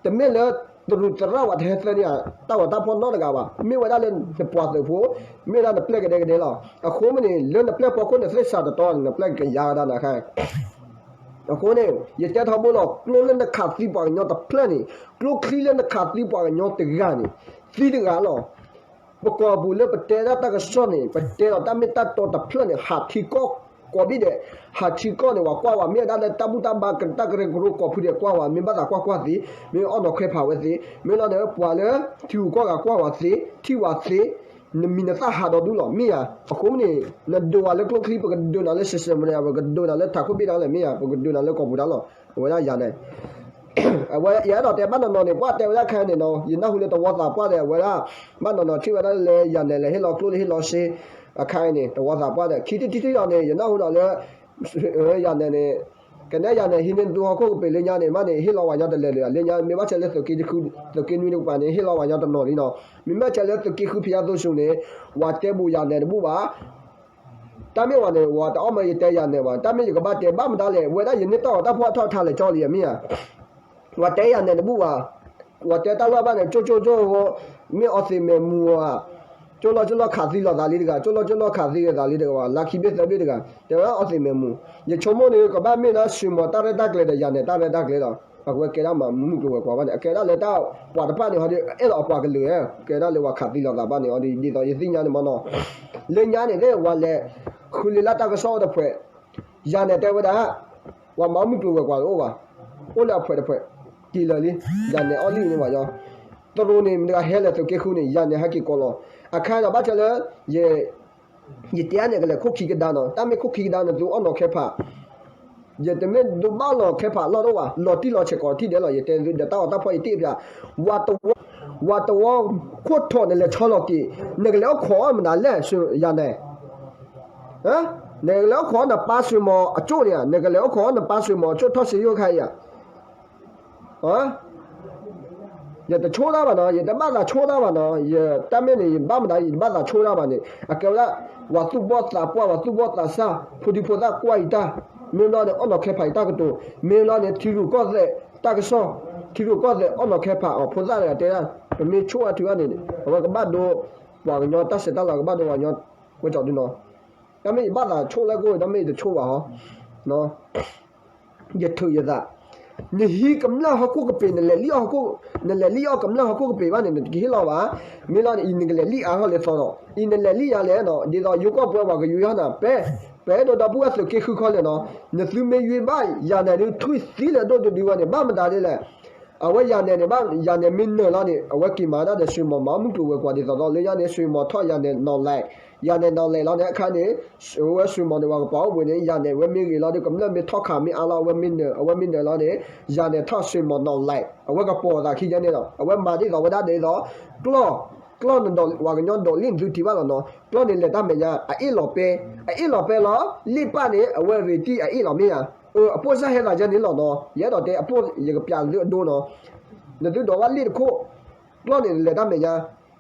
တမ့ၢ်လၢ သရူးသရၣ်ဝဲတဟဲသၢန့ၢ်ဧါ တၢ်ဂီၤတၢ်ဖီၣ်နီတဂၤဘၣ်. မ့ၢ်ဝဲဒၣ်လၢနပှၤသုးဖိ, မ့ၢ်ဝဲဒၣ်နပျဲၢ်ကဒဲကဒဲလီၤ. အဃိမ့ၢ်န့ၣ် လၢနပျဲၢ်ဖီခိၣ်န့ၣ် သ့ၣ်စးတတီန့ၣ် နပျဲၢ်ကယၤကဒါနၤခါ အဃိန့ၣ် ယတဲထီဘိလီၤ ကျိလၢနခးသံပှၤကညီတဖျၢၣ်န့ၣ်, ကျိချံလၢနခးသံပှၤကညီတဂၤန့ၣ်, သံတဂၤလီၤ. ပကီၢ်ပူၤလၢပတဲဒၣ်တၢ်ကစီၣ်န့ၣ် ပတဲလီၤတၢ်မ့ၢ်တၢ်တီတဖျၢၣ်န့ၣ် ဟးထံကီၢ်ကိးဘ့ၣ်ဒဲး, ဟးထံကီၢ်န့ၣ် ပှၤကွၢ်ဝဲ မ့ၢ်ဝဲဒၣ်လၢတၢ်ဘူၣ်တၢ်ဘါ တၢ်ကရၢကရိကိးဖုဒဲးကွၢ်ဝဲ မ့ၢ်ဘၣ်သးကွၢ်ကွၢ်သ့, မ့ၢ်အီၣ်နီၤခွဲးဖးဝဲသ့, မ့ၢ်လီၤန့ၣ် ပှၤလၢထံဂုၤကီၢ်ဂၤကွၢ်ဝဲသ့ ထံၣ်ဝဲသ့, နမံၤနသၣ်ဟးဒီဒူၣ်လီၤ မ့ၢ်ဧါ. အဃိမ့ၢ်န့ၣ် နဒိးဝဲလၢကျိချံ ပကဒိးနၤလၢ social media ပကဒိးနၤလၢထးခိၣ်ဘ့ၣ်တၢ်လၢ မ့ၢ်ဧါ, ပကဒိးနၤလၢကီၢ်ပူၤတၢ်လီၤ. အဝဲဒၣ်ယၤန့ၣ် အဝဲယအဲၣ်ဒိးတဲဘၣ်နီၢ်နီၢ်န့ၣ် ပှၤတဲဝဲဒၣ်ခဲအံၤန့ၣ်နီၤ ယနၢ်ဟူလၢတဝီသးပှၢ်ဒီး အဝဲဒၣ် ဘၣ်နီၢ်နီၢ်ထံၣ်ဝဲဒၣ်လၢယၤနဲၣ်လဲၤဟ့ၣ်လီၤကျိလၢဟ့ၣ်လီၤစ့ အခါအံၤန့ၣ် တဝီသးပှၢ်ဒီး ခံထံၣ်တထံၣ်လီၤန့ၣ် ယနၢ်ဟူဒီးလၢ ယၤနဲၣ်န့ၣ် ကနဲယၤနဲၣ်ဟံးန့ၢ်သုဟီၣ်ခိၣ်ကပ့ၤလၢညါန့ၣ် မ့ၢ်န့ၣ် ဟ့ၣ်လီၤဝဲညီတလဲၤလၢၤ လၢညါ မ့ၢ်ဘၣ်ဆၣ်လၢသုးက့နွံတကပၤန့ၣ် ဟ့ၣ်လီၤဝဲညီတနီၤလံနီၤ. မ့မ့ၢ်ဆၣ်လၢသုးက့ဃုဖယါသိစူၤန့ၣ် ဝဲတဲဘူးယၤနဲၣ်တဘူးဘၣ် တၢ်မ့ၢ်ဝဲန့ၣ် ဝဲတအီၣ်မၢယတဲယၤနဲၣ်ဘၣ် တၢ်မ့ၢ်ယကဘၣ်တဲဘၣ်မတၤလဲၣ် ဝဲဒၣ်ယန့ၢ်တၢ်ဂီၤတၢ်ဖီၣ်အထီၣ်အထါလဲၤကၠီလံမ့ၢ်ဧါ. ဝဲတဲယၤနဲၣ်တဘူးဘၣ် ဝဲတဲတၢ်လီၢ်ဘၣ်န့ၣ် ကၠိကၠိကၠိ မ့ၢ်အီသံးမဲာ်မူၤဧါ ကၠိလီၤကၠိလီၤခးသံလိာ်သးလံတဂၤ ကၠိလီၤကၠိလီၤခးသံလိာ်သးလံတဂၤဘၣ် လါခံဘ့ၣ်သၢဘ့ၣ်တဂၤ တဲဝဲဒၣ်အီသံးမဲာ်မူၤ ယဆိကမိၣ်န့ၣ် ကဘၣ်မ့ၢ်ဒၣ်ဆွံမီၤတၢ်ရဲၣ်တၢ်ကျဲၤဒီးယၤနဲၣ်တၢ်ရဲၣ်တၢ်ကျဲၤဒီး အဝဲကဲဒၣ်မၤမုၢ်ကျိၤဝဲၤကွာ်ဘၣ်န့ၣ် အကဲဒၣ်လၢတၢ်ပှၤတဖၣ်န့ၣ်ဟီဒီး အဲၣ်လီၤအပှၤကလုာ် ကဲဒၣ်လၢဝဲခးသံလိာ်သးဘၣ်န့ၣ် အီၤဒ်သိးယသ့ၣ်ညါန့ၣ်မနီၤ လၢညါန့ၣ်သ့ၣ်ဝဲလဲၤ ဃုလ့လၢတၢ်ကစီၣ်အိၣ်တဖှဲး ယၤနဲၣ်တဲဝဲဒၣ် ပှၤမၤမုၢ်ကျိၤဝဲၤကွာ်တအိၣ်ဘၣ် အိၣ်လၢအဖှဲးတဖှဲး က့ၤလၢာ်လံ ယၤနဲၣ်အီၣ်လံန့ၣ်ဘၣ်ယီ တရူးန့ၣ် မတၤဂၤဟဲလၢသုးက့ဃုန့ၣ် ယၤနဲၣ်ဟဲက့ၤကိးလီၤ အခါဒီးဘၣ်ဆၣ်လၢ ယတဲန့ၣ်ကလဲၤခိၣ်ခံကဒါနီၤ တၢ်မ့ၢ်ခိၣ်ခံကဒါန့ၣ် သုအီၣ်နီၤခဲဖး ယတမ့ၢ်ဒိးဘၣ်လီၤခဲဖးလီၢ်တအိၣ်ဘၣ် လီၤတံၢ်လီၤဆဲးကိးထံၣ်ဒဲးလီၤ ယတဲသုဒီးတၢ်ဂီၤတၢ်ဖီၣ်ယတ့ၢ်ဖျါ ဝၤတဝီခိၣ်ထီၣ်န့ၣ်လဲၤဆီလီၤက့ၤ နကလဲၤအိၣ်ခိးအီၣ်မနုၤလဲၣ် ယၤနဲၣ် နကလဲၤအိၣ်ခိးနပၢ်ဆွံမီၤအကၠိၣ်န့ၣ် နကလဲၤအိၣ်ခိးနပၢ်ဆွံမီၤအကၠိၣ်ထီၣ်စ့ယိၣ်ခါအံၤဧါ ယတဆိၣ်တၢ်ဘၣ်နီၤ ယတဘၣ်သးဆိၣ်တၢ်ဘၣ်နီၤ ယတၢ်မ့ၢ်န့ၣ် ယဘၣ်မတၤ ယတဘၣ်သးဆိၣ်တၢ်ဘၣ်န့ၣ် အကဲဝဲဒၣ် ပှၤသူၣ်ဘီၣ်သးပှၢ် ပှၤသူၣ်ဘီၣ်သးစၢ် ဖိဒံဖိသၣ်ကွၢ်ယတၢ် မ့ၢ်ဘျီန့ၣ် အီၣ်နီၤခဲဖးယတၢ်ကတိၤ မ့ၢ်ဘျီန့ၣ် ထံရူၢ်ကီၢ်သဲးတၢ်ကစီၣ် ထံရူၢ်ကီၢ်သဲးအီၣ်နီၤခဲဖးအီၤ ဖိသၣ်တဂၤတဲဒၣ် ပမ့ၢ်ဆိၣ်အါထုဂၤန့ၣ် အဝဲကဘၣ်ဒိ ပှၤကညီတၢ်ဆဲးတၢ်လၤကဘၣ်ဒိပှၤကညီ ဝဲကၠီဒုနီၤ တၢ်မ့ၢ်ယဘၣ်သးဆိၣ်လၢကိၣ် တၢ်မ့ၢ်ယတဆိၣ်ဘၣ်ဟီ ယထုးယသး နဟံးကမျၢၢ်ဟီၣ်ခိၣ်ကပ့ၤ နလဲၤလံၣ်အီၣ်ဟီၣ်ခိၣ် နလဲၤလံၣ်အီၣ်ကမျၢၢ်ဟီၣ်ခိၣ်ကပ့ၤဘၣ်န့ၣ် နတကဟ့ၣ်လီၤဘၣ်. မ့ၢ်လီၤန့ၣ် အံၤနကလဲၤလံၣ်အါထီၣ်လၢသီဒီး အံၤနလဲၤလံၣ်ယါလဲၣ်နီၤ ဒ်သိးယိၤကီၢ်ပှဲၤပှၤကယွံဟီၣ်နၤ ပဲ ပအဲၣ်ဒိးဒီပုၢ်ဝဲၢ်သုးက့ဃုခီလဲၣ်နီၤ နသုမ့ၢ်ယွံဘၣ်ယၤနဲၣ်ဒုးထွံၣ်သံလၢဒိၣ်တဒုဝဲန့ၣ် ဘၣ်မတၤဒ်လဲၣ် အဝဲယၤနဲၣ်န့ၣ်ဘၣ် ယၤနဲၣ်မ့ၢ်နၢၤလီၤန့ၣ် အဝဲက့ၤမၤဒၣ်ဒီးဆွံမီၤမၤမုၢ်ကျိၤဝဲၤကွာ်ဒ်သိးဒီးလၢညါန့ၣ် ဆွံမီၤထီၣ်ယၤနဲၣ်နီၢ်လဲၣ် ယၤနဲၣ်နီၢ်လဲၣ်လီၤန့ၣ် အခါန့ၣ် အဝဲဆွံမီၤန့ၣ် ပှၤကပာ်အိၣ်ဘှံးန့ၣ် ယၤနဲၣ်ဝဲမ့ၢ်ဂ့ၤလီၤဒီး ကမျၢၢ်မ့ၢ်ထီၣ်ခးမ့ၢ်အါလီၤ အဝဲမ့ၢ်နၢၤ အဝဲမ့ၢ်နၢၤလီၤန့ၣ် ယၤနဲၣ်ထီၣ်ဆွံမီၤနီၢ်လဲၣ် အဝဲကပီၤသးခံယါန့ၣ်လီၤ အဝဲမၤဒ်သိးဝဲဒၣ်ဒ်သိး ကျီၢ် ကျီၢ်နဒီး ပှၤကညီဒီးလံၣ်နသုထံၣ်ဘၣ်လီၤနီၤ ကျီၢ်န့ၣ်လဲၤတၢ်မဲာ်ညါ အအ့ၣ်လီၤပဲ အအ့ၣ်လီၤပဲလီၤ လ့ၣ်ပၣ်န့ၣ် အဝဲရ့ၤတံၢ်အအ့ၣ်လီၤမ့ၢ်ဧါ အပိၣ်စၢ်ဟဲသးယါန့ၣ်လီၤနီၤ ယအဲၣ်ဒိးတဲအပိၣ် ယကပျးသုအဒိနီၤ နသုဒိးဘၣ်လ့ၣ်တခိၣ် ကျီၢ်န့ၣ်လဲၤတၢ်မဲာ်ညါ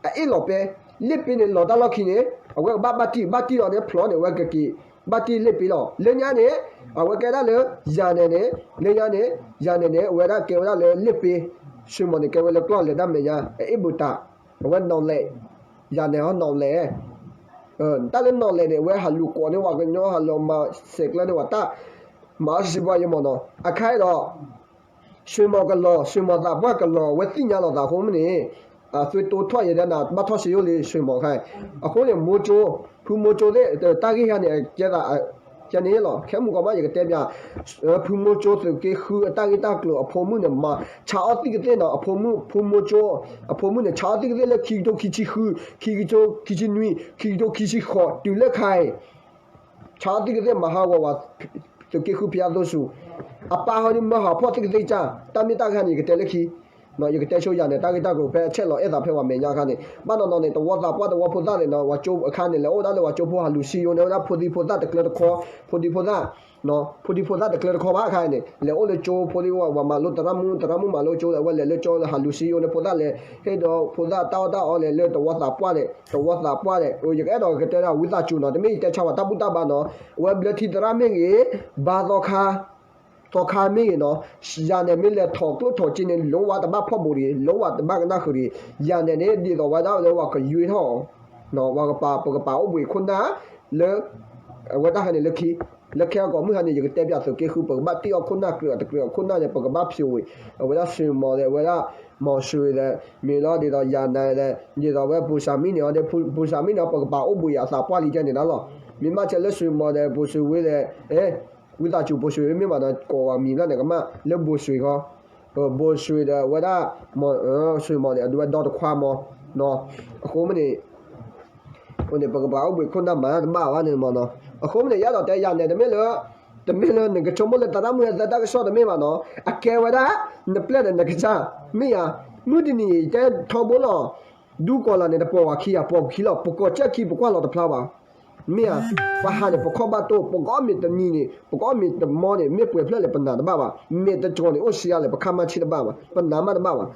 အအ့ၣ်လီၤပဲ လ့ၣ်ပ့န့ၣ်လီၤတၢ်လီၢ်ခံန့ၣ် အဝဲကဘၣ်ဘၣ်တံၢ် ဘၣ်တံၢ်လီၤန့ၣ် ဖျိးန့ၣ် အဝဲကက့ၤ ဘၣ်တံၢ်လ့ၣ်ပ့လီၤ လၢညါန့ၣ် အဝဲကဲဒၣ်လၢ ယၤနဲၣ်န့ၣ် လၢညါန့ၣ် ယၤနဲၣ်န့ၣ် အဝဲဒၣ်ကဲဝဲဒၣ်လၢလ့ၣ်ပ့ ဆွံမီၤန့ၣ် ကဲဝဲလၢကျီၢ်လဲၤတၢ်မဲာ်ညါ အအ့ၣ်ဘူးတၢ် အဝဲနီၢ်လဲၣ် ယၤနဲၣ်ဟီနီၢ်လဲၣ် တၢ်လၢနီၢ်လဲၣ်န့ၣ် အဝဲဟးလူၤကိးန့ၢ်ပှၤကညီ ဟးလူၤမၤစဲးကျၢန့ၢ်ပှၤတၢ် မၤအီၣ်စံးဘှါယမီၤနီၤ အခါဒီး ဆွံမီၤကလီၤ ဆွံမီၤသးပှၢ်ကလီၤ အဝဲသ့ၣ်ညါလီၤသးအဃိမ့ၢ်န့ၣ် အသွံတိထီၣ်ယဲဒၣ်နၤ ဘၣ်ထီၣ်စ့ယိၣ်လံ ဆွံမီၤခါ အဃိန့ၣ် မိကၠိ ဖုမိကၠိသ့ၣ် တၢ်ဂ့ၢ်ဟါန့ၣ် ကဲသး ကဲန့ၣ်လီၤ ခဲမုၢ်ကီးမး ယကတဲပျး ဖုမိကၠိသုးက့ဃုအတၢ်ဂ့ၢ်တၢ်ကျိၤ အဖိမုၣ်န့ၣ် မၤဆါအီၣ်သံၣ်ကသ့ၣ်နီၤ အဖိမုၣ် ဖုမိကၠိ အဖိမုၣ်န့ၣ် ဆါအီၣ်သံၣ်ကသ့ၣ်လၢခံကထိခံဆံဃု ခံကထိခံဆံနွံ ခံကထိခံဆံဃိး တုၤလၢခါအံၤ ဆါအီၣ်သံၣ်ကသ့ၣ်မၤဟးဂီၤဝဲ သုးက့ဃုဖယါသိစူၤ အပၢ်ဟီဒ်မၢဟးဖီၣ်သံၣ်ကသ့ၣ်ကၢ် တၢ်မ့ၢ်တၢ်ဂ့ၢ်န့ၣ် ယကတဲလၢခံ ယကတဲဆိယၤန့ၣ် တၢ်ဂ့ၢ်တၢ်ကျိၤဖဲအဆဲးလီၤအဲၣ်သးဖဲပှၤမဲာ်ညါအခါန့ၣ် ဘၣ်နီၢ်နီၢ်န့ၣ် တဝီသးပှၢ်တဝီဖိသၣ်န့ၣ်နီၤ ပှၤကၠိအခါန့ၣ် လဲၤအိၣ်ဒၣ်လၢပှၤကၠိဖိဟးလူၤစံယိန့ၣ် ဝဲဒၣ်ဖိဒံဖိသၣ်တကျၢတခီ ဖိဒံဖိသၣ် ဖိဒံဖိသၣ်တကျၢတခီဘၣ်အခါန့ၣ် လဲၤအိၣ်လၢကၠိဖိဒံဝဲ ပှၤမၤလိသရၣ်မုၣ် သရၣ်မုၣ်မၤလိကၠိ အဝဲလဲၤလၢကၠိဟးလူၤစံယိန့ၣ် ဖိသၣ်လဲၤ ဟ့ၣ်ဒီးဖိသၣ်တၢ်အီၣ်တၢ်အီလဲၤလၢတဝီသးပှၢ်န့ၣ် တဝီသးပှၢ်န့ၣ် ယကအဲၣ်ဒိးကတဲဒၣ်ဝံသးစူၤနီၤ တမ့ၢ်ယတဲဆါပှၤတၢ်ဘူၣ်တၢ်ဘါနီၤ အဝဲဘျၢထံသရၣ်မ့ၢ်ဂ့ၤ ဘါသီခါ သီခါမ့ၢ်ဂ့ၤနီၤ, ယၤနဲၣ်မ့ၢ်လဲၤထီၣ်ကျိၣ်ထီၣ်စ့န့ၣ် လီၤဝဲတဘၣ်ဖီၣ်ဘူးတဂ့ၤ, လီၤဝဲတဘၣ်ကနၣ်ဃုာ်တဂ့ၤ, ယၤနဲၣ်န့ၣ် ဒ်သိးဝဲဒၣ်လၢပှၤကယွ့ထီၣ်, ပှၤကပာ် ပကပာ်အိၣ်ဘှံးခိၣ်နၢ် လၢ အဝဲတၢ်ဟဲန့ၣ်လၢခံ, လၢခဲအံၤကိးမုၢ်ဟါန့ၣ် ယကတဲပၠးသုးက့ဃု ပကဘၣ်တ့ၢ်အီၣ်ခိၣ်နၢ်ကြၢးအတကြၢးအခိၣ်နၢ်န့ၣ် ပကဘၣ်ဖျိးဝံၤ အဝဲဒၣ် ဆွေမော် ဒီး အဝဲဒၣ် မောင်ရွှေ ဒီး မ့ၢ်လီၤဒ်သိးယၤနဲၣ်ဒီး ဒ်သိးဝဲ ဗိုလ်ချုပ်မှူးန့ၣ်ဒီး ဗိုလ်ချုပ်မှူးန့ၣ် ပကပာ်အိၣ်ဘှံးအသးပှၢ်လံကဲန့ၣ်ဒၣ်လီၤ. မ့ၢ်ဘၣ်ဆၣ်လၢ ဆွေမော် ဒီး ဗိုလ်ချုပ်မှူး ဒီး ဝံသးစူၤ ဗိုလ်ချုပ်မှူး မ့ၢ်ဘၣ်နီၤ ကိးဝဲမံၤဘျီန့ၣ် ကမၣ်လၢ ဗိုလ်ချုပ် ဃီ ဗိုလ်ချုပ် ဒီး အဝဲဒၣ် ဆွေမော် န့ၣ် အဒုးဝဲဒီတခွါမီၤ, အဃိမ့ၢ်န့ၣ် အဃိန့ၣ် ပကပာ်အိၣ်ဘှံးခိၣ်နၢ်မၤတဘၣ်ဘၣ်န့ၣ်မီၤနီၤ. အဃိမ့ၢ်န့ၣ် ယအဲၣ်ဒိးတဲယၤနဲၣ် တမ့ၢ်လၢ တမ့ၢ်လၢနကဆိကမိၣ်လၢသရၣ်မုၣ်ဟဲသၢတၢ်ကစီၣ်တမ့ၢ်ဘၣ်နီၤ, အကဲဝဲဒၣ် နပျဲၢ်ဒီးနကစၢ် မ့ၢ်ဧါ, မုၢ်တနံၤအံၤ ယတဲထီဘိလီၤ, ဒူကီၢ်လၢ်န့ၣ် တပိာ်ဘၣ်ခံဂၤ ပိာ်ခံလီၤ, ပကိးကၢၢ်ခံ ပကွၢ်လီၤတဖျါဘၣ် မ့ၢ်ဧါ, ပဟးန့ၣ် ပခီၣ်ဘၣ်တိၢ် ပကအီၣ်မ့ၤတနံၤန့ၣ် ပကအီၣ်မ့ၤတမီန့ၣ် မ့ၢ်ပှဲၤဖျၢၣ်လဲၣ် ပနာ်တဘၣ်ဘၣ်, မ့ၢ်တကီၤန့ၣ် အိၣ်ဆံးအါလဲၣ် ပခါမါဆံးတဘၣ်ဘၣ် ပနာ်မးတဘၣ်ဘၣ်.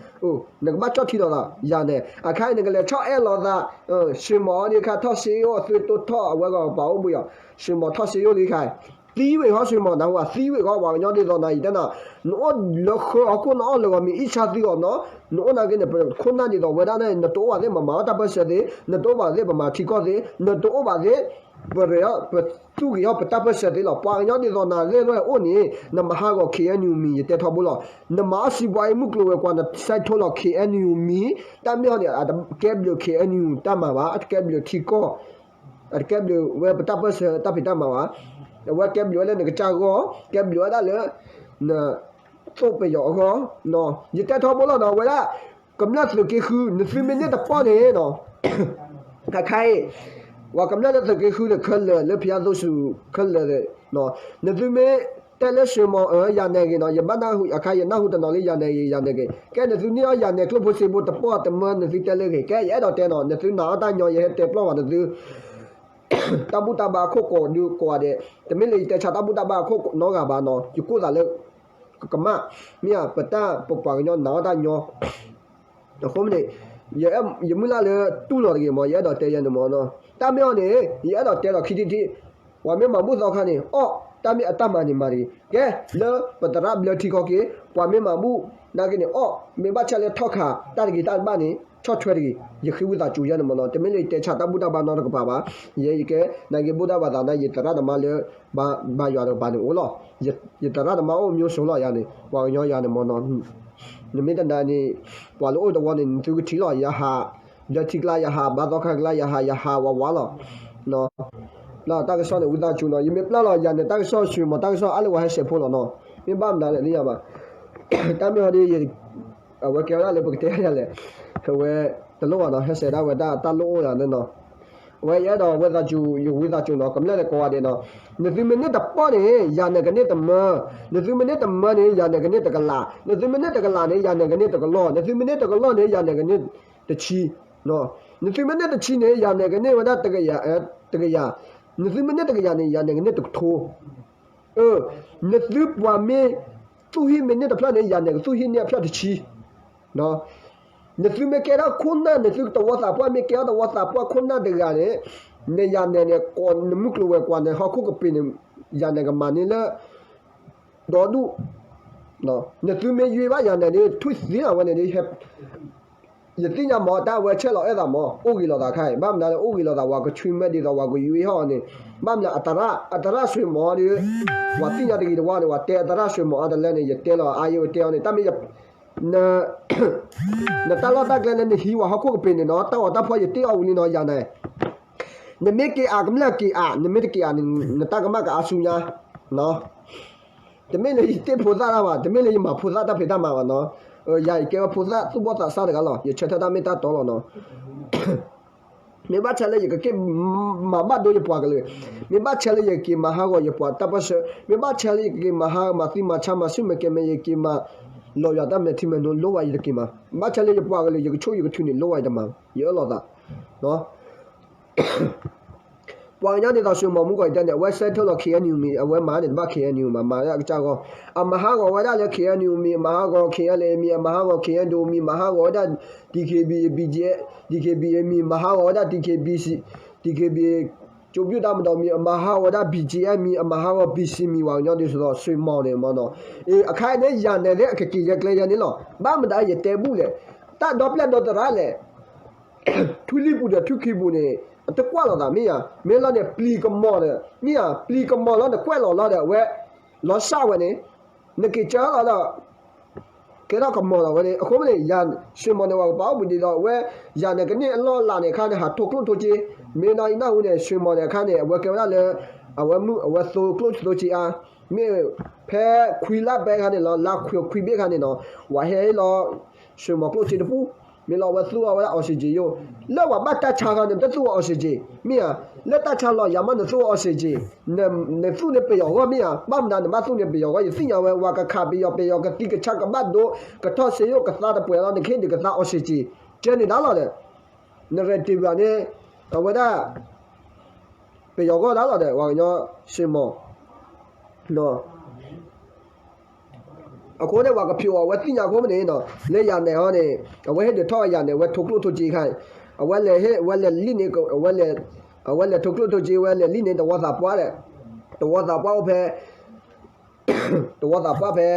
နကဘၣ်ကၠီၣ်ထံလီၤသး ယၤနဲၣ် အခါအံၤ နကလဲၤဆီၣ်အဲၣ်လီၤသး ဆွေမော် အီၤဒ်ခါ ထီၣ်စ့ယိၣ် အသွံၣ်တိၢ်ထီၣ် အဝဲဂီၢ်ပာ်အိၣ်ဘှံးအီၤ, ဆွေမော် ထီၣ်စ့ယိၣ်ဒ်ခါ သံဝ့ၤဃီ ဆွေမော် နၢ်ဟူဧါ သံဝ့ၤဃီ ပှၤကညီဒ်သိးနၤ ယတဲနၤ, နအိၣ်လၢဃၢၤဟီၣ်ခိၣ် နအီၣ်လၢဂီၤမ့ၤ အံၣ်ဆါသံအီၤနီၤ, နအိၣ်နာ်က့န့ၣ် ပခိၣ်နၢ်ဒ်သိးဝဲဒၣ်န့ၣ် နတအိၣ်ဘၣ်သ့ၣ် ပမၤအီၣ်တၢ်ပၢၢ်ဆၢသ့, နတအိၣ်ဘၣ်သ့ၣ် ပမၤထံကီၢ်သ့, နတအိၣ်ဘၣ်သ့ၣ် ပရ့အီၣ် ပသူၣ်ဂ့ၤအီၣ်ပတၢ်ပၢၢ်ဆၢသ့လီၤ. ပှၤကညီဒ်သိးနၤ လဲၢ်လဲၢ်အိၣ်န့ၣ် နမၤဟးဂီၤ ခ့ၣ်အဲၣ်ယူၣ်မံၤ ယတဲထီဘိလီၤ. နမၤအီၣ်စံးဘှါအံၤ မုၢ်ကျိၤဝဲၤကွာ် နဆဲးထိလီၤ ခ့ၣ်အဲၣ်ယူၣ်မံၤ တၢ်မ့ၢ်ဟီန့ၣ် အတကဲဘျုး ခ့ၣ်အဲၣ်ယူၣ်မံၤ တၢ်မၤဘၣ်, အတကဲဘျုးထံကီၢ် အတကဲဘျုးဝဲပတၢ်ပၢၢ်ဆၢတၢ်ဖံးတၢ်မၤဘၣ်, အဝဲကဲဘျုးဝဲလၢနကစၢ်ဂီၢ်, ကဲဘျုးဝဲဒၣ်လၢ နသိၣ်ပယီၤအဂီၢ်, ယတဲထီဘိလီၤနီၤ အဝဲဒၣ် ကမျၢၢ်သုးက့ဃု နသုမ့ၢ်န့ၢ်တပီၢ်န့ၣ်နီၤ ခါခါအံၤ ပှၤကမျၢၢ်လၢသုးက့ဃုန့ၣ် ခဲလၢာ်လၢဖယါသိဆူၣ်ခဲလၢာ်, နသုမ့ၢ်တဲလၢ ဆွေမော် အၢ ယၤနဲၣ်ဂ့ၤနီၤ ယဘၣ်နၢ်ဟူ အခါယနၢ်ဟူတနီၤလံ ယၤနဲၣ်ဂ့ၤ ယၤနဲၣ်ဂ့ၤ, ကဲနသုန့ၢ်အီၣ်ယၤနဲၣ်ကျိၣ်ဖိစ့ဖိတပီၢ်တမၢ နသုတဲလၢဂ့ၤ, ကဲယအဲၣ်ဒိးတဲနီၤ နသုနာ်အီၣ်တၢ်ညီ ယဟဲတဲပျီၢ်ဘၣ်နသု တၢ်ဘူၣ်တၢ်ဘါအခိၣ်ကိးဒုးကိးဂၤဒဲး, တမ့ၢ်လၢယတဲဆါတၢ်ဘူၣ်တၢ်ဘါအခိၣ်နီတဂၤဘၣ်နီၤ, ယကိးသးလၢ ကမၣ်, မ့ၢ်ဧါ ပတၢ်ပပှၤကညီနာ်အီၣ်တၢ်ညီ အဃိမ့ၢ်န့ၣ် ယမုၢ်လၢ်လၢတူၢ်လီၤတဂ့ၤမး ယအဲၣ်ဒိးတဲယဲန့ၣ်မးနီၤ, တၢ်မ့ၢ်အီၤန့ၣ် ယအဲၣ်ဒိးတဲလီၤခံထံၣ်ထံၣ်, ပှၤမ့ၢ်မၤဘူၣ်သီခါန့ၣ် အီၣ်, တၢ်မ့ၢ်အတၢ်မၤန့ၣ်မၤတဂ့ၤ, ကဲ လၢပသရၣ်ဘျၢထံခီက့ၤ ပှၤမ့ၢ်မၤဘူၣ် နာ်က့န့ၣ် အီၣ်, မ့ၢ်ဘၣ်ဆၣ်လၢထီၣ်ခါ တၢ်တဂ့ၤတၢ်တဘၣ်န့ၣ် ဆီၣ်ထွဲတဂ့ၤ, ယဃ့ဝံသးစူၤယဲန့ၣ်မးနီၤ, တမ့ၢ်လၢယတဲဆါတၢ်ဘူၣ်တၢ်ဘါနီတကပၤဘၣ်, ယဲယကဲ နာ်က့ဘူၣ်တၢ်ဘါသးန့ၣ် ယသရၣ်သမါလၢ ဘါယွၤတကပၤန့ၣ်အိၣ်လီၤ, ယသရၣ်သမါအိၣ် မျိုးစုံ လီၤယၤန့ၣ် ပှၤကညီယၤန့ၣ်မးနီၤ, နမ့ၢ်တနာ်န့ၣ် ပှၤလၢအိၣ်တဝီန့ၣ် နသုကထံၣ်လီၤ, ယဟး ဘျၢထံကျါ ယဟး ဘါသီခါကျါ ယဟး ယဟးဝးဝးလီၤ, ပျၢ်တၢ်ကစီၣ်န့ၣ် ဝံသးစူၤနီၤ, ယမ့ၢ်ပျၢ်လီၤ ယၤန့ၣ် တၢ်ကစီၣ် ဆွေမော် တၢ်ကစီၣ်အါလၢ ပှၤဟဲဆဲးဖိလီၤနီၤ, မ့ၢ်ဘၣ်မနုၤလဲၣ်သ့ၣ်ညါဘၣ်, တၢ်မ့ၢ်ဟီဒ် အဝဲကဲဝဲဒၣ်လၢပကတဲယၤလဲၣ်, အဝဲတလိၣ်ဘၣ်နီၤ, ဟဲဆဲးဒၣ်ဝဲတၢ်လိၣ်အိၣ်ယၤန့ၣ်နီၤ, အဝဲယအဲၣ်ဒိးဝံသးစူၤ ယဝံသးစူၤနီၤ, ကမျၢၢ်ဒီးကိးဂၤဒဲးနီၤ, နသုမ့ၢ်န့ၢ်တပီၢ်န့ၣ် ယၤန့ၣ်ကန့ၢ်တမၢ, နသုမ့ၢ်န့ၢ်တမၢန့ၣ် ယၤန့ၣ်ကန့ၢ်တကလး, နသုမ့ၢ်န့ၢ်တကလးန့ၣ် ယၤန့ၣ်ကန့ၢ်တကလီၢ်, နသုမ့ၢ်န့ၢ်တကလီၢ်န့ၣ် ယၤန့ၣ်ကန့ၢ်တဆံ, နသုမ့ၢ်န့ၢ်တဆံန့ၣ် ယၤန့ၣ်ကန့ၢ်ဝဲဒၣ်တကယၤ, တကယၤ, နသုမ့ၢ်န့ၢ်တကယၤန့ၣ် ယၤန့ၣ်ကန့ၢ်တကထိ နသုပှၤမ့ၢ်သူၣ်ဟံၣ်မ့ၢ်န့ၢ်တဖျၢၣ်န့ၣ် ယၤန့ၣ်ကသူၣ်ဟံၣ်န့ၢ်အဖျၢၣ်တဆံ, နသုမ့ၢ်ကဲထီၣ်ခိၣ်နၢ် နသုတဝီသးပှၢ် မ့ၢ်ကဲထီၣ်တဝီသးပှၢ်ခိၣ်နၢ်တဂၤန့ၣ်, နယၤနဲၣ်န့ၣ် ကိးနမုၢ်ကျိၤဝဲၤကွာ်န့ၣ် ဟီၣ်ခိၣ်ကပ့ၤန့ၣ် ယၤနဲၣ်ကမၤန့ၢ်လၢ ဒီဒူၣ်, နသုမ့ၢ်ယွ့ဘၣ်ယၤနဲၣ်ဒ် ထွံၣ်သ့လီၤဝဲန့ၣ်ဒ် ယသ့ၣ်ညါမး တၢ်ဝဲဆဲးလီၤအဲၣ်သးမး အိၣ်ဂ့ၤလိာ်သးခါအံၤ ဘၣ်မနုၤလၢအိၣ်ဂ့ၤလိာ်သး ပှၤကဆွံမဲဒ်သိးပှၤကယွ့ဟီၣ်န့ၣ်, ဘၣ်မနုၤအသရၣ် အသရၣ်ဆွေမော်ဒီး ပှၤသ့ၣ်ညါတဂ့ၤတဝါန့ၣ် ပှၤတဲအသရၣ်ဆွေမော်အါတလၢန့ၣ် ယတဲလီၤအါယဝဲတဲအီၤန့ၣ် တၢ်မ့ၢ် နတၢ်လီၢ်တၢ်ကျဲလၢနဟံးဝဲဟီၣ်ခိၣ်ကပ့ၤန့ၣ်နီၤ တၢ်ဂီၤတၢ်ဖီၣ်ယတ့ၢ်အီၤဝံၤလံနီၤ ယၤန့ၣ်, နမ့ၢ်က့ၤအးကမျၢၢ်က့ၤအး နမ့ၢ်တက့ၤအးန့ၣ် နတၢ်ကမၣ်ကအါဆူညါ တမ့ၢ်လၢယတ့ၢ်ဖိသၣ်တၢ်ဘၣ် တမ့ၢ်လၢယမၤဖိသၣ်တၢ်ဖံးတၢ်မၤဘၣ်နီၤ, ယၤယကဲဝဲဖိသၣ်သူၣ်ဘီၣ်သးစၢ်တဂၤလီၤ ယဆၢထၢၣ်တၢ်မ့ၢ်တၢ်တီလီၤနီၤ မ့ၢ်ဘၣ်ဆၣ်လၢယကက့ၤမၤဘၣ်ဒိယပှၤကလုာ်, မ့ၢ်ဘၣ်ဆၣ်လၢယက့ၤမၤဟးဂီၤယပှၤတၢ်ပၢၢ်ဆၢ, မ့ၢ်ဘၣ်ဆၣ်လၢယကက့ၤမၤဟးမၤသံမၤဆါမၤဆူၣ်မၤကဲမဲာ် ယက့ၤမၤလီၤယွၤတၢ်မဲာ်ထံမဲာ်နိ လိၣ်ဝဲယတက့ၤမၤ, ဘၣ်ဆၣ်လၢယပှၤကလုာ် ယကဆိၣ်ယကထုးန့ၣ် လိၣ်ဝဲယတမၤ, ယအၢၣ်လီၤသး ပှၤကညီဒ်သိးဆွေမော်မူကီၢ်ယတဲန့ၣ် အဝဲဆဲးထၢၣ်လီၤ ခ့ၣ်အဲၣ်ယူၣ်မံၤ အဝဲမၤန့ၣ်တဘၣ် ခ့ၣ်အဲၣ်ယူၣ်မံၤ မၤမၤလၢအကစၢ်ဂီၢ်, အမၤဟးဂီၤဝဲဒၣ်လၢ ခ့ၣ်အဲၣ်ယူၣ်မံၤ အမၤဟးဂီၤ ခ့ၣ်အဲၣ်လ်အ့ၣ်မံၤ အမၤဟးဂီၤ ခ့ၣ်အဲၣ်ဒိၣ်မံၤ မၤဟးဂီၤဝဲဒၣ် DKBA BGF DKBA မံၤ မၤဟးဂီၤဝဲဒၣ် DKBA ကၠိဘျုၣ်တၢ်မၤဒီးမံၤ အမၤဟးဂီၤဝဲဒၣ် ဘံၣ်ကၠံၣ်အဲၣ်မံၤ အမၤဟးဂီၤ ဘံၣ်စံၣ်မံၤ ဝဲကညီဒ်သိးဒီး ဆွ့ၣ်မီၤန့ၣ်မနီၤ. အ့ အခါအံၤန့ၣ် ယၤနဲၤသ့ၣ်အကက့ၤယဲကျဲယဲန့ၣ်လီၤ. ဘၣ်မတၤယတဲဘူၣ်လဲၣ်, တၢ်ဒီပျၢ်ဒီသရၣ်လဲၣ် ထွံၣ်လွံၢ်ပူၤဒီးထွံၣ်ခံပူၤန့ၣ် အတကွၢ်လီၤသးမ့ၢ်ဧါ. မ့ၢ်လီၤန့ၣ် ပျံၤကမီၤဒီး မ့ၢ်ဧါ, ပျံၤကမီၤလီၤန့ၣ် ကွဲးလီၤလီၤဒီး အဝဲ လီၤစၢ်ဝဲန့ၣ် နက့ၤကၢလီၤဒီး ကဲထီၣ်ကမီၤလီၤဝဲန့ၣ်. အဃိမ့ၢ်န့ၣ် ယၤ ဆွ့ၣ်မီၤန့ၣ် ပှၤကပာ်အိၣ်ဘှံးဒံးဒီး အဝဲ ယၤနဲၤကန့ၢ်အလီၢ်အလၤန့ၣ်အခါန့ၣ် ဟးထိၣ်ကျိၣ်ထိၣ်စ့, မ့ၢ်နီၢ်အံၤနၢ်ဟူန့ၣ် ဆွ့ၣ်မီၤန့ၣ်အခါန့ၣ် အဝဲကဲဝဲဒၣ်လၢ အဝဲမုၣ် အဝဲသိကျိၣ်ထိၣ်စ့အါ, မ့ၢ်ဖဲခွံလါဘဲအခါန့ၣ်လီၤ, လါခွံခွံဘ့ၣ်အခါန့ၣ်နီၤ, ဝဲဟဲလီၤ ဆွ့ၣ်မီၤကျိၣ်စ့တပူၤ, မ့ၢ်လီၤအဝဲသူၣ်အီၤဝဲဒၣ် oxygen ယိၣ်, လၢပှၤဘၣ်တၢ်ဆါခါန့ၣ် တသူၣ်အီၤ oxygen မ့ၢ်ဧါ, လၢတၢ်ဆါလီၤယၤမး နသူၣ်အီၤ oxygen, နသူၣ်န့ၣ်ပယီၤဂီၢ်မ့ၢ်ဧါ, ဘၣ်မနုၤနဘၣ်သူၣ်န့ၣ်ပယီၤဂီၢ်, ယသ့ၣ်ညါဝဲ ဝဲကခးပယီၤ ပယီၤကသံကဆါကဘၣ်ဒိ ကထီၣ်စ့ယိၣ်ကသါတပှဲၤလီၤ နကဟ့ၣ်ဒုးကသါ oxygen ကဲန့ၣ်ဒၣ်လီၤဒီး နရဲၣ်တ့ၢ်ဘၣ်န့ၣ် အဝဲဒၣ် ပယီၤဂီၢ်ဒၣ်လီၤဒီး ပှၤကညီ ဆွ့ၣ်မီၤ အဃိန့ၣ် ပှၤကဖံးအီၤ အဝဲသ့ၣ်ညါအဃိမ့ၢ်န့ၣ်နီၤ, လၢယၤနဲၤဟီန့ၣ် အဝဲဟ့ၣ်ဒုးထီၣ်ဝဲယၤနဲၤ အဝဲထိၣ်ကျိၣ်ထိၣ်စ့ခါအံၤ, အဝဲလဲၤဟ့ၣ် အဝဲလဲၤလံၣ်န့ၣ် အဝဲလဲၤ အဝဲလဲၤထိၣ်ကျိၣ်ထိၣ်စ့ ဝဲလဲၤလံၣ်န့ၣ် တဝီသးပှၢ်ဒီး တဝီသးပှၢ်အိၣ်ဖဲ တဝီသးပှၢ်ဖဲ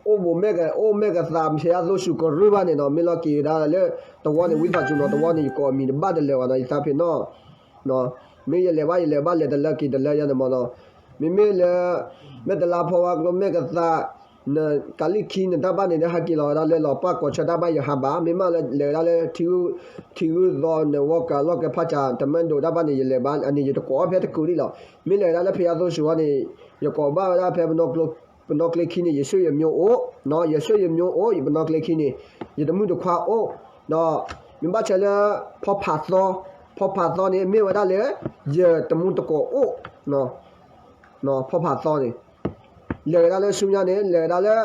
အိၣ်ဘိးမဲာ်က အိၣ်မဲာ်ကသး ဖဲအသိစူၤကရၢၢ်ဘၣ်န့ၣ်နီၤ, မ့ၢ်လီၤက့ၤဝဲဒၣ်လၢ တဝီန့ၣ် ဝံသးစူၤနီၤ တဝီန့ၣ် ယကိးအမံၤတဘၣ်တလၢာ်ဘၣ်နီၤ ယသးဖံးနီၣ် မ့ၢ်ယလဲၤဘၣ် ယလဲၤဘၣ် လဲၤတလၢက့ၤတလၢယၤန့ၣ်မနီၤ, မ့မ့ၢ်လၢ မဲၢ်တလါဖီဝါကျိ မဲာ်ကသး နကးလံၢ်ခံနတၢ်ဘၣ်န့ၣ် ဟးက့ၤလီၤဝဲဒၣ်လၢလီၤပၢ်ကီးဆၢတၢ်ဘၣ်ယဟးဘၣ်, မ့မ့ၢ်လၢလဲၤဝဲဒၣ်လၢ ထံဂုၢ်သီ နဝီကၤလီၢ်ကဲဖးစၢ် တမၢ်ဒိးတၢ်ဘၣ်န့ၣ် ယလဲၤဘၣ် အန့ၣ် ယတကိးအီၤဖဲတကုာ်ဒံးလီၤ. မ့ၢ်လဲၤဝဲဒၣ်လၢဖဲအသိစူၤဟီန့ၣ် ယကိးဘၣ်ဝဲဒၣ်ဖဲ ပနီၣ်ကျဲခံန့ၣ် ယဆွေယမျိုးအိၣ်, ယဆွေယမျိုးအိၣ် ယပနီၣ်ကျဲခံန့ၣ် ယတမုၣ်တခွါအိၣ်, ဒီးမ့ၢ်ဘၣ်ဆၣ်လၢ ဖီဖးသီ, ဖီဖးသီန့ၣ် မ့ၢ်ဝဲဒၣ်လၢ ယတမုၣ်တကိးအိၣ်, ဖီဖးသီန့ၣ် လဲၤဝဲဒၣ်လၢဆူညါန့ၣ် လဲၤဝဲဒၣ်လၢ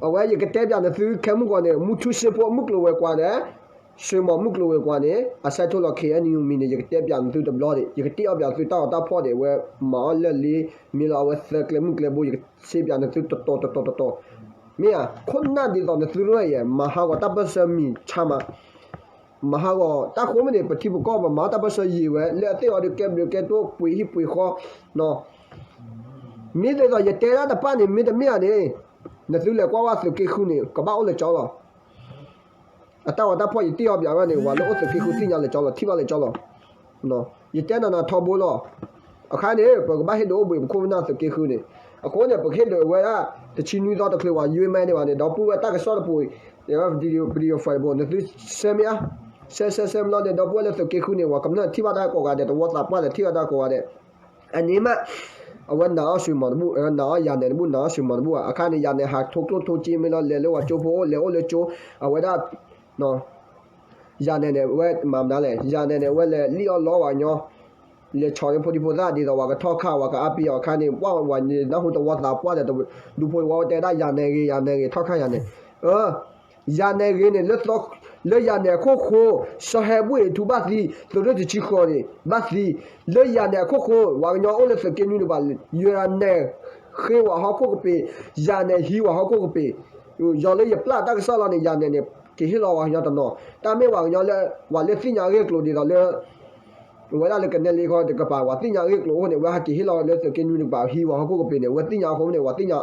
အဝဲယကတဲပၠးနသုခဲမုၢ်ဂီၤန့ၣ် မုၢ်ထူၣ်စ့ဖိမုၢ်ကျိၤဝဲၤကွာ်န့ၣ် ဆွ့ၣ်မီၤမုၢ်ကျိၤဝဲၤကွာ်န့ၣ် အဆဲးထိၣ်လီၤ ခ့ၣ်အဲၣ်ယူၣ်မံၤန့ၣ် ယကတဲပၠးနသုတဘျီဒံး ယကတ့အီၣ်ပၠးသုတၢ်ဂီၤတၢ်ဖီၣ်ဒံး အဝဲမၤအီၣ်လၢလံ မ့ၢ်လီၤအဝဲသၢကျဲမုၢ်ကျဲဘိ ယကစ့ပၠးနသုတတီၤတတီၤတတီၤ မ့ၢ်ဧါ ခိၣ်နၢ်ဒ်သိးနသုရဲၣ်ယဲ မၤဟးဂီၤတၢ်ပၢၢ်ဆၢမံၤဆါမး မၤဟးဂီၤတၢ်ဃိမ့ၢ်န့ၣ် ပထံပကီၢ်ပမၤအီၣ်တၢ်ပၢၢ်ဆၢယံာ်ဝဲ လၢအသ့ၣ်အီၤဒုးကဲဘျုးကဲတိၢ်ပှ့ၤဟံၣ်ပှ့ၤဃီ မ့ၢ်ဒ်သိးယတဲဒၣ်တပၣ်န့ၣ် မ့တမ့ၢ်ဧါန့ၣ် နသုလဲၤကွၢ်ဝဲသုးက့ဃုန့ၣ် ကဘၣ်အိၣ်လၢကၠီလီၤ အတၢ်ဂီၤတၢ်ဖီၣ်ယတ့အီၣ်ပၠးဝဲန့ၣ် ပှၤလၢအိၣ်သုးက့ဃုသ့ၣ်ညါလၢကၠီလီၤ ထံၣ်ဘၣ်လၢကၠီလီၤ ယတဲနၤနၤထီဘိလီၤ အခါန့ၣ် ပကဘၣ်ဟ့ၣ်ဒုးအိၣ်ဘှံးပခိၣ်ပနၢ်သုးက့ဃုန့ၣ် အဃိန့ၣ် ပကဟ့ၣ်ဒုးဝဲဒၣ် တဆံနွံသီတချုးဝဲယွ့မးန့ၣ်ဘၣ်န့ၣ် ဒီပုၢ်ဝဲၢ်တၢ်ကစီၣ်တပူၤ ပဒံယိၤဖဲးဘိ နသုဆဲမ့ၢ်ဧါ ဆဲဆဲဆဲမ့ၢ်လီၤန့ၣ် ဒီပုၢ်ဝဲၢ်လၢသုးက့ဃုန့ၣ် ပှၤကမျၢၢ်ထံၣ်ဘၣ်တၢ်ကိးဂၤဒဲး တဝီသးပှၢ်ဒီးထံၣ်ဘၣ်တၢ်ကိးဂၤဒဲး အန့ၣ်မး အဝဲနာ်အီၣ်ဆွ့ၣ်မီၤတဘူၣ် နာ်အီၣ်ယၤနဲၤတဘူၣ် နာ်အီၣ်ဆွ့ၣ်မီၤတဘူၣ်ဧါ အခါန့ၣ် ယၤနဲၤဟးထိၣ်ကျိၣ်ထိၣ်စ့မ့ၢ်လီၤ လဲၤလၢပှၤကၠိဖိအိၣ် လဲၤအိၣ်လၢကၠိ အဝဲဒၣ် ယၤနဲၤန့ၣ် အဝဲမၤမနုၤလဲၣ် ယၤနဲၤန့ၣ် အဝဲလဲၤလံၣ်အီၣ်လီပှၤကညီ လဲၤဆီၣ်န့ၢ်ဖိဒံဖိသၣ်ဒ်သိးပှၤကထီၣ်ခါ ပှၤကအါပ့ၤအီၤအခါန့ၣ် ပှၤဝဲန့ၣ် နၢ်ဟူတဝီသးပှၢ်ဒီး ဒူဖိဝဲတဲဒၣ်ယၤနဲၤဂ့ၤ ယၤနဲၤဂ့ၤ ထီၣ်ခါယၤနဲၤ ယၤနဲၤဂ့ၤန့ၣ် လၢယၤနဲၤအခိၣ်ဃိ စီၤဟဲဘူၣ်အ့ၤထူဘၣ်သံ သုးရ့ၣ်တဆံဃိးန့ၣ် ဘၣ်သံ လၢယၤနဲၤအခိၣ်ဃိ ပှၤကညီအိၣ်လၢသုးက့နွံတကပၤ ယၤနဲၤဃ့ဝဲဟီၣ်ခိၣ်ကပ့ၤ ယၤနဲၤဟံးဝဲဟီၣ်ခိၣ်ကပ့ၤ ယီၤလၢယပျၢ်တၢ်ကစီၣ်လီၤန့ၣ် ယၤနဲၤန့ၣ် က့ၤဟ့ၣ်လီၤပှၤကညီတနီၤ တၢ်မ့ၢ်ပှၤကညီလၢ ပှၤလၢသ့ၣ်ညါအဂ့ၢ်အကျိၤဒ်သိးလၢ ဝဲဒၣ်လၢကနဲလ့ခီတကပၤ ပှၤသ့ၣ်ညါအဂ့ၢ်အကျိၤအဃိန့ၣ် ဝဲဟဲက့ၤဟ့ၣ်လီၤလၢသုးက့နွံတကပၤ ဟံးဝဲဟီၣ်ခိၣ်ကပ့ၤန့ၣ် ဝဲသ့ၣ်ညါ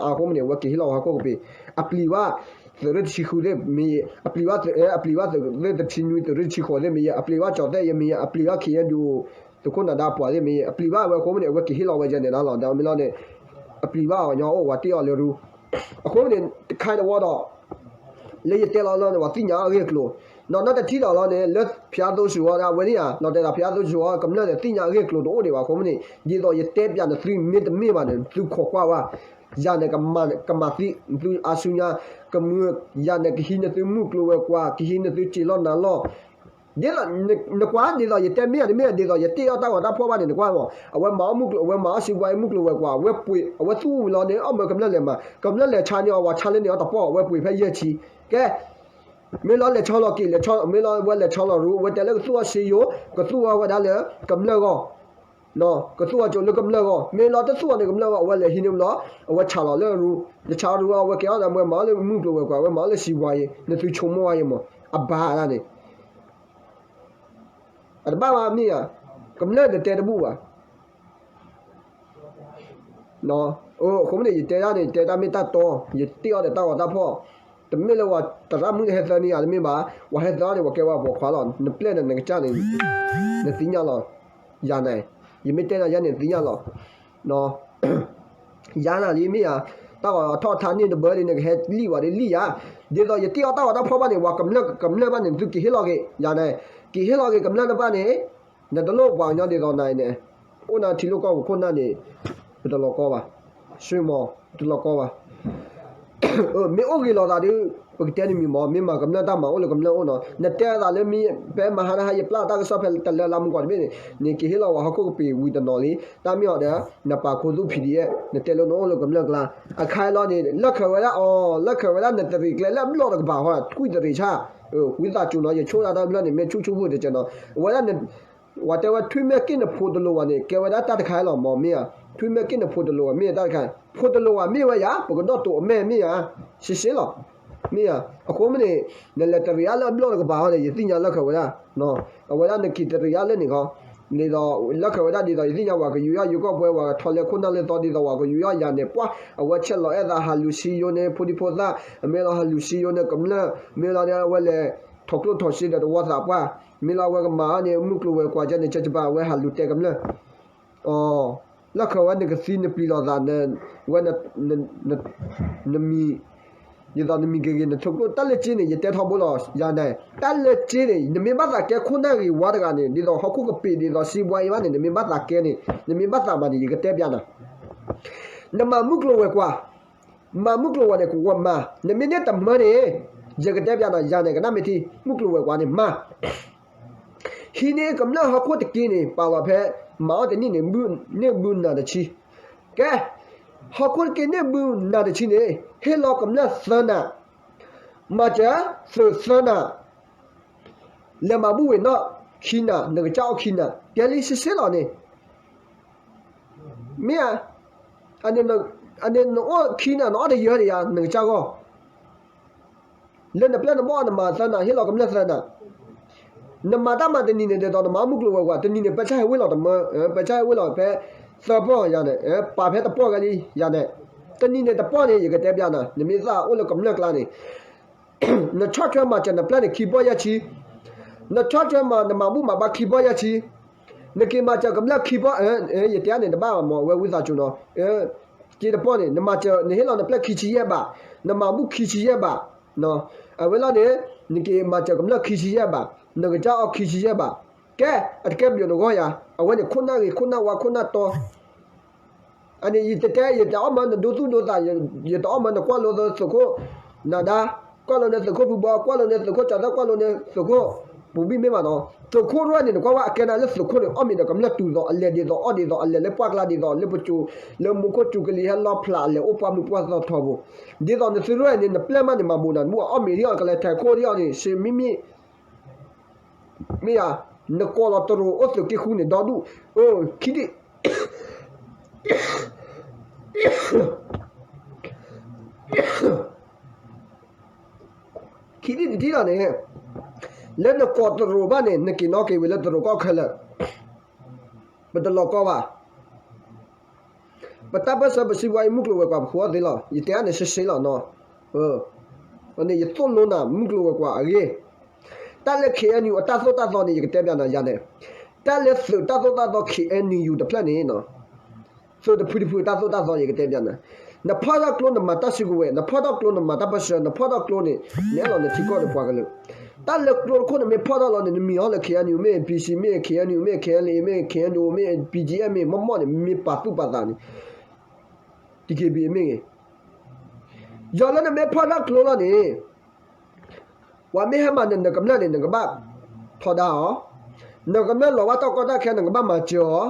အဃိန့ၣ် ဝဲက့ၤဟ့ၣ်လီၤဝဲဟီၣ်ခိၣ်ကပ့ၤ အပျံၤဘၣ် သုးရ့ၣ်တဆံဃုသ့ၣ်မ့ၢ်ယဲ အပျံၤဘၣ် အပျံၤဘၣ်သုးရ့ၣ်တဆံနွံ သုးရ့ၣ်တဆံဃိးသ့ၣ်မ့ၢ်ယဲ အပျံၤဘၣ်ကၠီၤသဲၣ်ယဲမ့ၢ်ယဲ အပျံၤဘၣ် ခ့ၣ်အဲၣ်ယူၣ် သုးခိၣ်နၢ်ဒါပှၤသ့ၣ်မ့ၢ်ယဲ အပျံၤဘၣ်ဝဲအဃိန့ၣ် အဝဲက့ၤဟ့ၣ်လီၤဝဲယဲန့ၣ်လီၤ ဒီးမ့ၢ်လီၤန့ၣ် အပျံၤဘၣ်ပှၤကညီအိၣ် ပှၤတ့အီၤလၢရူ အဃိန့ၣ် တခါတဝီဒီး လၢယတဲလီၤလၢန့ၣ် ပှၤသ့ၣ်ညါအဂ့ၢ်အကျိၤ ဒီးနီၢ်တထံၣ်ဒီးလီၤန့ၣ် လၢဖၠါသိစူၤဝဲဒၣ်ဝဲန့ၣ်ဧါ လီၤတဲာ်ဒီးဖၠါသိစူၤဝဲ ကမျၢၢ်န့ၣ် သ့ၣ်ညါအဂ့ၢ်အကျိၤတအိၣ်ဒံးဘၣ်အဃိန့ၣ် ဒ်သိးယတဲပၠးနသုမ့တမ့ၢ်ဘၣ်န့ၣ် သုခိးကွၢ်ဝဲ ယၤန့ၣ် ကမၤသံသုအါဆူညါ ကမုာ် ယၤန့ၣ် ကဟံးနသုမုၢ်ကျိၤဝဲၤကွာ် ကဟံးနသုစ့လီၢ်နၤလီၢ် ဒ်သိး နကွၢ်ဒ်သိးယတဲမ့ၢ်ဧါတမ့ၢ်ဧါ ဒ်သိးယတ့အီၣ်တၢ်ဂီၤတၢ်ဖီၣ်ဘၣ်န့ၣ် နကွၢ်မး အဝဲမၤအီၣ်မုၢ်ကျိၤ အဝဲမၤအီၣ်စံးဘှါအံၤမုၢ်ကျိၤဝဲၤကွာ် အဝဲပှ့ၤ အဝဲသူၣ်ဝံၤလီၤန့ၣ် အီၣ်မၢကမျၢၢ်လဲၤမး ကမျၢၢ်လဲၤဆါန့ၢ်အီၤ ပှၤဆါလၢန့ၣ်အီၤတပီၢ် အဝဲပှ့ၤဖဲယဲၢ်ဆံ ကဲ မ့ၢ်လီၤလဲၤဆီလီၤက့ၤ လဲၤဆီ မ့ၢ်လီၤဝဲလဲၤဆီလီၤရူ အဝဲတဲလၢကသူၣ်အီၣ်စ့ယိၤ ကသူၣ်အီၣ်ဝဲဒၣ်လၢ ကမျၢၢ်ဂီၢ် ကသူၣ်အီၣ်ကၠိလၢကမျၢၢ်ဂီၢ် မ့ၢ်လီၤတသူၣ်အီၣ်န့ၣ်ကမျၢၢ်ဂီၢ် အဝဲလဲၤဟံးန့ၢ်လီၤ အဝဲဆးလီၤလၢရူ ယဆးရူအဝဲကဲအီၣ်ဒီး အဝဲမၤအီၣ်လၢမုၢ်ကျိၤဝဲၤကွာ် အဝဲမၤအီၣ်လၢစံးဘှါအံၤ နသုဆိကမိၣ်ဝဲအံၤမး အဘၣ်ဒၣ်န့ၣ် အတဘၣ်ဘၣ်မ့ၢ်ဧါ ကမျၢၢ်တတဲတဘူၣ်ဘၣ် အဃိန့ၣ် ယတဲဒၣ်န့ၣ် ယတဲတၢ်မ့ၢ်တၢ်တီ, ယတ့အီၤဒီးတၢ်ဂီၤတၢ်ဖီၣ်, တမ့ၢ်လၢဝဲသရၣ်မုၣ်ဟဲသၢန့ၢ်ယၤတမ့ၢ်ဘၣ်, ဝဲဟဲသၢအီၤန့ၣ် ပှၤကဲဝဲပိာ်ခွါလီၤ, နပျဲၢ်န့ၣ်နကစၢ်န့ၣ် နသ့ၣ်ညါလီၤ, ယၤန့ၣ်, ယမ့ၢ်တဲနၤယဲန့ၣ်သ့ၣ်ညါလီၤ, ယၤနၤလံမ့ၢ်ဧါ, တၢ်ဂီၤထီၣ်ထါန့ၢ်တဘၢလံ နကဟဲလံၣ်ဝဲဒ်လံၣ်ယၤ, ဒ်သိးယတ့အီၤတၢ်ဂီၤတၢ်ဖီၣ်ဘၣ်န့ၣ် ဝဲကမျၢၢ်ကမျၢၢ်ဘၣ်န့ၣ် သုက့ၤဟ့ၣ်လီၤက့ၤ, ယၤန့ၣ်, က့ၤဟ့ၣ်လီၤက့ၤကမျၢၢ်တဖၣ်န့ၣ် နတလိၣ်ပှၤကညီဒ်သိးနၤအံၤန့ၣ်, အိၣ်နၤထံလိၣ်ကီၢ်ပူၤခိၣ်နၢ်န့ၣ်, ပတလီၤကီဘၣ်, ဆှၢမး, ပတလီၤကီဘၣ်, မ့ၢ်အိၣ်ဂ့ၤလိာ်သးဒီး, ပကတဲနမံၤမး, မ့ၢ်မၤကမျၢၢ်တၢ်မၤအိၣ်လၢကမျၢၢ်အိၣ်နီၤ, နတဲအသးလၢမ့ၢ် ဖဲမဟါတဟါ ယပျၢ်တၢ်ကစီၣ်ဖဲတလၢလါမူကီးတဘ့ၣ်န့ၣ်, နက့ၤဟ့ၣ်လီၤဝဲဟီၣ်ခိၣ်ကပ့ၤဝံၤတနီၤလံ, တၢ်မ့ၢ်အီၤဒီး နပာ်ခူသူၣ် ဖံးဒံးအဲၣ် နတဲလၢနအိၣ်လၢကမျၢၢ်ကျါ, အခါအံၤလီၤန့ၣ် လၢၢ်ခၢးဝဲဒၣ်အီၤ, လၢၢ်ခၢးဝဲဒၣ်နတရံးကျဲလၢအဘျီၣ်တကပၤဟီ, ကွံာ်တရံးဆၣ်, ဝံသးစူၤနီၤ ယဆိၣ်ဒၣ်တၢ်ဘျၢၣ်န့ၣ် မ့ၢ်ဆူၣ်ဆူၣ်ဖိတကဲနီၤ, အဝဲဒၣ် ဝဲတဲဝဲထွံၣ်မဲာ်က့ၣ်နဖိတလိၤဘၣ်န့ၣ် ကဲဝဲဒၣ်တၢ်တခါလီၤမး မ့ၢ်ဧါ, ထွံၣ်မဲာ်က့ၣ်နဖိတလိၤဘၣ် မ့ၢ်တၢ်တခါ, ဖိတလိၤဘၣ်မ့ၢ်ဝဲယၤ ပကဒီၣ်တိာ်အမဲာ်မ့ၢ်ဧါ, ရှဲရှဲလီၤ, မ့ၢ်ဧါ, အဃိမ့ၢ်န့ၣ် နလဲၤတရံးအါလၢအဘျီၣ်တကပၤဟီန့ၣ် ယသ့ၣ်ညါလၢၢ်ခၢးဝဲဒၣ်, အဝဲဒၣ်နက့ၤတရံးအါလၢန့ၣ်ခီ, ဒ်သိး လၢၢ်ခၢးဝဲဒၣ်ဒ်သိး ယသ့ၣ်ညါဝဲကယူးယီၣ်ယိၤကီၢ်ပှဲၤ ဝဲကထီၣ်လဲခိၣ်နၢ်လၢသီဒ်သိး ဝဲကယူးယီၣ်ယၤန့ၣ် ပှၢ် အဝဲဆဲးလီၤအဲၣ်သးဟးလူၤဆံယိန့ၣ် ဖိဒံဖိသၣ်, အမ့ၢ်လီၤဟးလူၤဆံယိန့ၣ်ကမျၢၢ်, မ့ၢ်လီၤန့ၣ် အဝဲလဲၤ ထီၣ်ကျိၣ်ထီၣ်စ့ဒီးတဝီသးပှၢ်, မ့ၢ်လီၤအဝဲကမၤအီၤန့ၣ် မုၢ်ကျိၤဝဲၤကွာ်ကဲန့ၣ် ကဲကဘၣ် အဝဲဟးလူၤတဲကမျၢၢ်, အီ, လၢၢ်ခၢးဝဲနကသံနပျံၤလိာ်သး, ဝဲ နမံၤ, ဒ်သိးနမံၤဂ့ၤဂ့ၤ နထီၣ်ကျိၣ် တၢ်လၢက့န့ၣ် ယတဲထီဘိလီၤ ယၤန့ၣ်, တၢ်လၢက့န့ၣ် နမ့ၢ်ဘၣ်သးကဲခိၣ်နၢ်ဂ့ၤဝါတဂၤန့ၣ် ဒ်သိးဟီၣ်ခိၣ်ကပ့ၤ ဒ်သိးစံးဘှါအံၤဘၣ်န့ၣ် နမ့ၢ်ဘၣ်သးကဲန့ၣ် နမ့ၢ်ဘၣ်သးမၤန့ၣ် ယကတဲပျးနၤ, နမၤမုၢ်ကျိၤဝဲၤကွာ်, မၤမုၢ်ကျိၤဝဲၤန့ၣ် ကဝီၤမၤ, နမ့ၢ်န့ၢ်တမၢန့ၣ်, ယကတဲပျးနၤ ယၤန့ၣ် ကနၣ်မ့ၢ်ထံ မုၢ်ကျိၤဝဲၤကွာ်န့ၣ်မၤ ဟံးန့ၢ်ကမျၢၢ်ဟီၣ်ခိၣ်တက့န့ၣ် ပာ်လီၤဖဲ မၤအီၣ်တနံၣ်န့ၣ် န့ၢ်ဘုနၤတဆံ, ကဲ, ဟီၣ်ခိၣ်တက့န့ၢ်ဘုနၤတဆံန့ၣ် ဟ့ၣ်လီၤကမျၢၢ်သၢနၤ, မၤစၢၤသုးသၢနၤ, လဲၤမၤဘူၣ်ဝ့ၤနီၣ်ခံနၤ နကစၢ်အီၣ်ခံနၤ တဲလံစ့စ့လီၤန့ၣ်, မ့ၢ်ဧါ, အန့ၣ်နအီၣ်ခံနၤ နအီၣ်တယၢၤဒံးယၤ နကစၢ်ဂီၢ် လၢနပျဲၢ်နဘီၣ်နမၤသၢနၤ ဟ့ၣ်လီၤကမျၢၢ်သၢနၤ, နမၤတၢ်မၤတနံၤန့ၣ် ဒ်သိးနမၤမုၢ်ကျိၤဝဲၤကွာ် တနံၤန့ၣ် ပဲဆါဟဲဝ့ၢ်လီၤတမၢ, ပဲဆါဟဲဝ့ၢ်လီၤဖဲသၢပီၢ်ယၤန့ၣ်, ပာ်ဖဲတပီၢ်ဂၤလံယၤန့ၣ်, တနံၤန့ၣ်တပီၢ်န့ၣ် ယကတဲပျးနၤ နမ့ၢ်သးအိၣ်လၢကမျၢၢ်ကျါန့ၣ် နဆီၣ်ထွဲမၤစၢၤနပျဲၢ်န့ၣ်ခံပီၢ်ယဲၢ်ဆံ, နဆီၣ်ထွဲမၤနမၤဘူၣ်မၤဘါခံပီၢ်ယဲၢ်ဆံ, နက့ၤမၤစၢၤကမျၢၢ်ခံပီၢ်, ယတဲန့ၣ်တဘၣ်မး အဝဲဝံသးစူၤနီၤ, က့တပီၢ်န့ၣ် နမၤစၢၤ နဟ့ၣ်လီၤနပျဲၢ်ခံဆံယဲၢ်ဘး, နမၤဘူၣ်ခံဆံယဲၢ်ဘး, အဝဲလီၤန့ၣ် နက့ၤမၤစၢၤကမျၢၢ်ခံဆံယဲၢ်ဘး, နကစၢ်အီၣ်ခံဆံယဲၢ်ဘး, ကဲ အတကဲဘျုးနဂီၢ်ယၤ, အဝဲန့ၣ်ခိၣ်နၢ်ဂ့ၤ ခိၣ်နၢ်ဝါ ခိၣ်နၢ်တီ အန့ၣ် ယတတဲ ယတအီၣ်မၢနဒိသူၣ်ဒိသး, ယတအီၣ်မၢနကွၢ်လိသုးခိၣ်နၤဒါ, ကွၢ်လိန့ၢ်သုးခိၣ်ဖုဘီ, ကွၢ်လိန့ၢ်သုးခိၣ်ကၠီၤသၢ, ကွၢ်လိန့ၢ်သုးခိၣ်ပူၤဘံၣ်မ့ၢ်ဘၣ်နီၤ, သုးခိၣ်ရဲၣ်န့ၣ် နကွၢ်ဝဲအကဲနၤလၢသုးခိၣ်န့ၣ် အီၣ်မ့ၤဒီးကမျၢၢ်တူၢ်သိး အလဲၤဒ်သိးအီၣ်ဒ်သိး အလဲၤလၢပှၢ်ကျါဒ်သိး လၢပစိၤ လၢမူခိၣ်စူၤကလံၤဟဲလီၤဖျး အလဲၤအိၣ်ပှၢ်မုၢ်ပှၢ်သီထီဘိ, ဒ်သိးနသုးရဲၣ်န့ၣ် နပျဲၢ်မးန့ၣ် မၤဘူးနၤတဘူၣ် အီၣ်မ့ၤဒ်အီၤ ကလဲၤထဲးခိၣ်ဒ်အီၤန့ၣ် စ့မ့မ့ၢ် မ့ၢ်ဧါ, နကိးလီၤတရိးအိၣ်သုးက့ဃုန့ၣ် ဒီဒူၣ်, ခံဒံး, ခံဒံးတထံၣ်လီၤန့ၣ်, လၢနကိးတရိးဘၣ်န့ၣ် နက့ၤနီၣ်က့ၤဝံၤလၢတရိးကီၢ်ခဲလၢာ်, ပတလီၤကီဘၣ် ပတၢ်ပၢၢ်ဆၢပစံးဝဲအံၤ မုၢ်ကျိၤဝဲၤကွာ် ပဃုအီၣ်သ့လီၤ. ယတဲအါန့ၣ် ရှဲရှဲလီၤနီၤ. န့ၣ် ယသိၣ်လိနၤ မုၢ်ကျိၤဝဲၤကွာ်အဂ့ၢ်, တၢ်လၢ ခ့ၣ်အဲၣ်ယူၣ် အတၢ်သိၣ်တၢ်သီန့ၣ် ယကတဲပျးနၤယၤန့ၣ်, တၢ်လၢသုးတၢ်သိၣ်တၢ်သီ ခ့ၣ်အဲၣ်ယူၣ် တဖျၢၣ်န့ၣ် သုးတဖုတဖုတၢ်သိၣ်တၢ်သီ ယကတဲပျးနၤ, နဖီၣ်ထီၣ်ကျိ နမၤတၢ်စုကဝဲၤ, နဖီၣ်ထီၣ်ကျိ နမၤတၢ်ပၢၢ်ဆၢ, နဖီၣ်ထီၣ်ကျိန့ၣ် နအဲၣ်လီၤနထံကီၢ်ဒီးပှၤကလုာ်, တၢ်လၢကျိတခိၣ် နမ့ၢ်ဖီၣ်ထီၣ်လီၤန့ၣ် နမံၤဟီၣ်လၢ ခ့ၣ်အဲၣ်ယူၣ် မ့ၢ် ပံၣ် မ့ၢ် ခ့ၣ်အဲၣ်ယူၣ် မ့ၢ် ခ့ၣ်အဲၣ်လ်အ့ မ့ၢ် ခ့ၣ်အဲၣ်ဒိၣ် မ့ၢ် ပံၣ် ကၠံ မ့ၢ် မ့ၢ်မ့ၢ်န့ၣ် မ့ၢ်ပာ်သူၣ်ပာ်သးန့ၣ် တက့ဘံမ့ၢ်ဂ့ၤ, ယီၤလၢနမ့ၢ်ဖီၣ်ထီၣ်ကျိလီၤန့ၣ်, ပှၤမ့ၢ်ဟဲမၤနၢၤနကမျၢၢ်န့ၣ် နကဘၣ်ထီဒါအီၤ, နကမျၢၢ်လီၤဘၣ်တၢ်ကီတၢ်ခဲ နကဘၣ်မၤစၢၤအီၤ,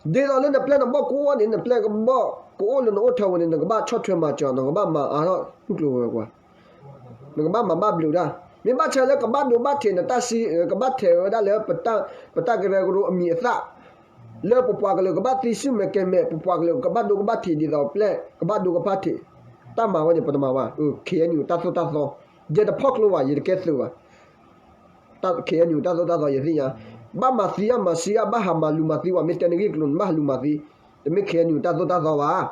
ဒ်သိးလၢနပျဲၢ်နဘီၣ်ကအိၣ်န့ၣ် နပျဲၢ်ကဘီၣ်ကအိၣ်လၢနအိၣ်ထၢဝဲန့ၣ် နကဘၣ်ဆီၣ်ထွဲမၤစၢၤအီၤ, နကဘၣ်မၤအါထီၣ်မုၢ်ကျိၤဝဲၤကွာ် နကဘၣ်မၤဘၣ်ဘျုးတၢ်, မ့ၢ်ဘၣ်ဆၣ်လၢကဘၣ်ဒိဘၣ်ထံးနတၢ်စံး ကဘၣ်ထဲးဝဲဒၣ်လၢ ပတၢ်ကရၢကရိအမံၤအသၣ်, လၢပပှၤကလုာ်ကဘၣ်သံဆူၣ်မဲာ်ကဲၤမဲာ်, ပပှၤကလုာ်ကဘၣ်ဒိကဘၣ်ထံးဒ်သိးပျဲၢ် ကဘၣ်ဒိကဘၣ်ထံး, တၢ်မၤဝဲန့ၣ် ပတမၤဘၣ်. ခ့ၣ်အဲၣ်ယူၣ် တၢ်သိၣ်တၢ်သီ, ယတဖီၣ်ကျိဘၣ် ယတကဲသုးဘၣ်, ခ့ၣ်အဲၣ်ယူၣ် တၢ်သိၣ်တၢ်သီယသ့ၣ်ညါ, ဘၣ်မၤသံအမၤဆံးအ ဘၣ်ဟးမၤလူၤမၤသံဝဲ မ့ၢ်တဲနဂ့ၢ်ကျိၤန့ၣ် ဘၣ်ဟးလူၤမၤသံ တမ့ၢ် K N U တၢ်သိၣ်တၢ်သီဘၣ်.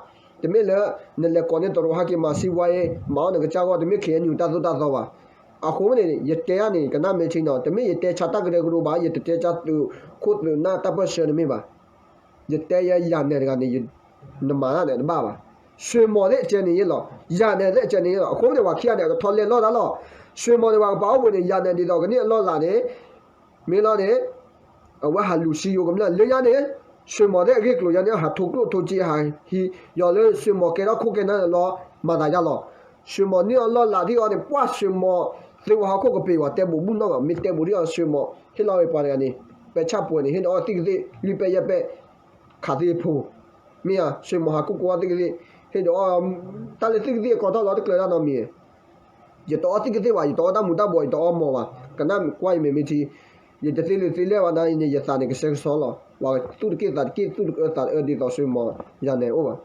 တမ့ၢ်လၢ နလဲၤကိးန့ၢ်တရူးဟဲက့ၤမၤစံးဝါအ့ မၤအီၣ်နကစၢ်ဂီၢ် တမ့ၢ် K N U တၢ်သိၣ်တၢ်သီဘၣ်. အဃိန့ၣ် ယတဲယၤန့ၣ် ကနၣ်မဲာ်ထံနီၤ တမ့ၢ်ယတဲဆါတၢ်ကရၢကရိဘၣ်, ယတတဲဆါသုးခိၣ်သုးနၢ်တၢ်ပၢၢ်ဆၢန့ၣ်မ့ၢ်ဘၣ်. ယတဲယၤ ယၤနဲၤတဂၤန့ၣ် နမၤတၢ်န့ၣ်တဘၣ်ဘၣ်. ဆွေမော်သ့ၣ်အကဲန့ၣ်ယ့ၢ်လီၤ, ယၤနဲၤသ့ၣ်အကဲန့ၣ်ယ့ၢ်လီၤ. အဃိန့ၣ် ပှၤခံဂၤန့ၣ် အကထီၣ်လဲၤလီၢ်တၢ်လီၤ. ဆွေမော်န့ၣ် ပှၤကပာ်အိၣ်ပူၤန့ၣ် ယၤနဲၤဒ်သိးကန့ၢ်အလီၢ်လၤန့ၣ် မ့ၢ်လီၤန့ၣ် အဝဲဟးလူၤစံယိၤကမျၢၢ်လၢညါန့ၣ်, ဆွေမော်သ့ၣ်အဂ့ၢ်ကျိၤညါန့ၣ် ဟးထိၣ်ကျိၣ်ထိၣ်စ့ဟးဟံး, ယီၤလၢဆွေမော်ကဲထီၣ်ခိၣ်ကဲနၢ်လီၤ မၤသးယါလီၤ. ဆွေမော်န့ၢ်အလီၢ်လၤဒ်အံၤန့ၣ် ပှၢ်ဆွေမော်သ့ဝဲဟီၣ်ခိၣ်ကပ့ၤဝဲ တဲဘူးဘူးနီၢ်ဂၤ မ့ၢ်တဲဘူးဒ်အီၤဆွေမော် ဟ့ၣ်လီၤဝဲပှၤတဂၤန့ၣ် ပဲဆၣ်ပှဲၤန့ၣ် ဟ့ၣ်ဒီးအီၣ်သ့ၣ်ကသ့ၣ် လွံၢ်ပဲယဲၢ်ပဲ ခးသ့ၣ်ဖိ မ့ၢ်ဧါ, ဆွေမော်ဟးကိၢ်ကိၢ်အီၣ်သ့ၣ်ကသ့ၣ် ဟ့ၣ်ဒီးအီၣ် တၢ်လၢသ့ၣ်ကသ့ၣ်အကီထီၣ်လီၤ တကျၢၤတၢ်နီတမံၤ ယတအီၣ်သ့ၣ်ကသ့ၣ်ဘၣ်, ယတအီၣ်တၢ်မူၤတၢ်ဘှီး, ယတအီၣ်မီၤဘၣ်. ကနၣ်ကွၢ်ယမဲာ်မ့ၢ်ထံ, ယတသ့လံာ်သ့လဲၢ်ဘၣ်န့ၣ် ယသးန့ၣ် ကဆှဲကဆှီလီၤ. ပှၤသူၣ်တက့ၢ်သးတက့ၢ် သူၣ်တအၢသးတအၢဒ်သိးဆွေမော်ယၤနဲၤအိၣ်ဘၣ်.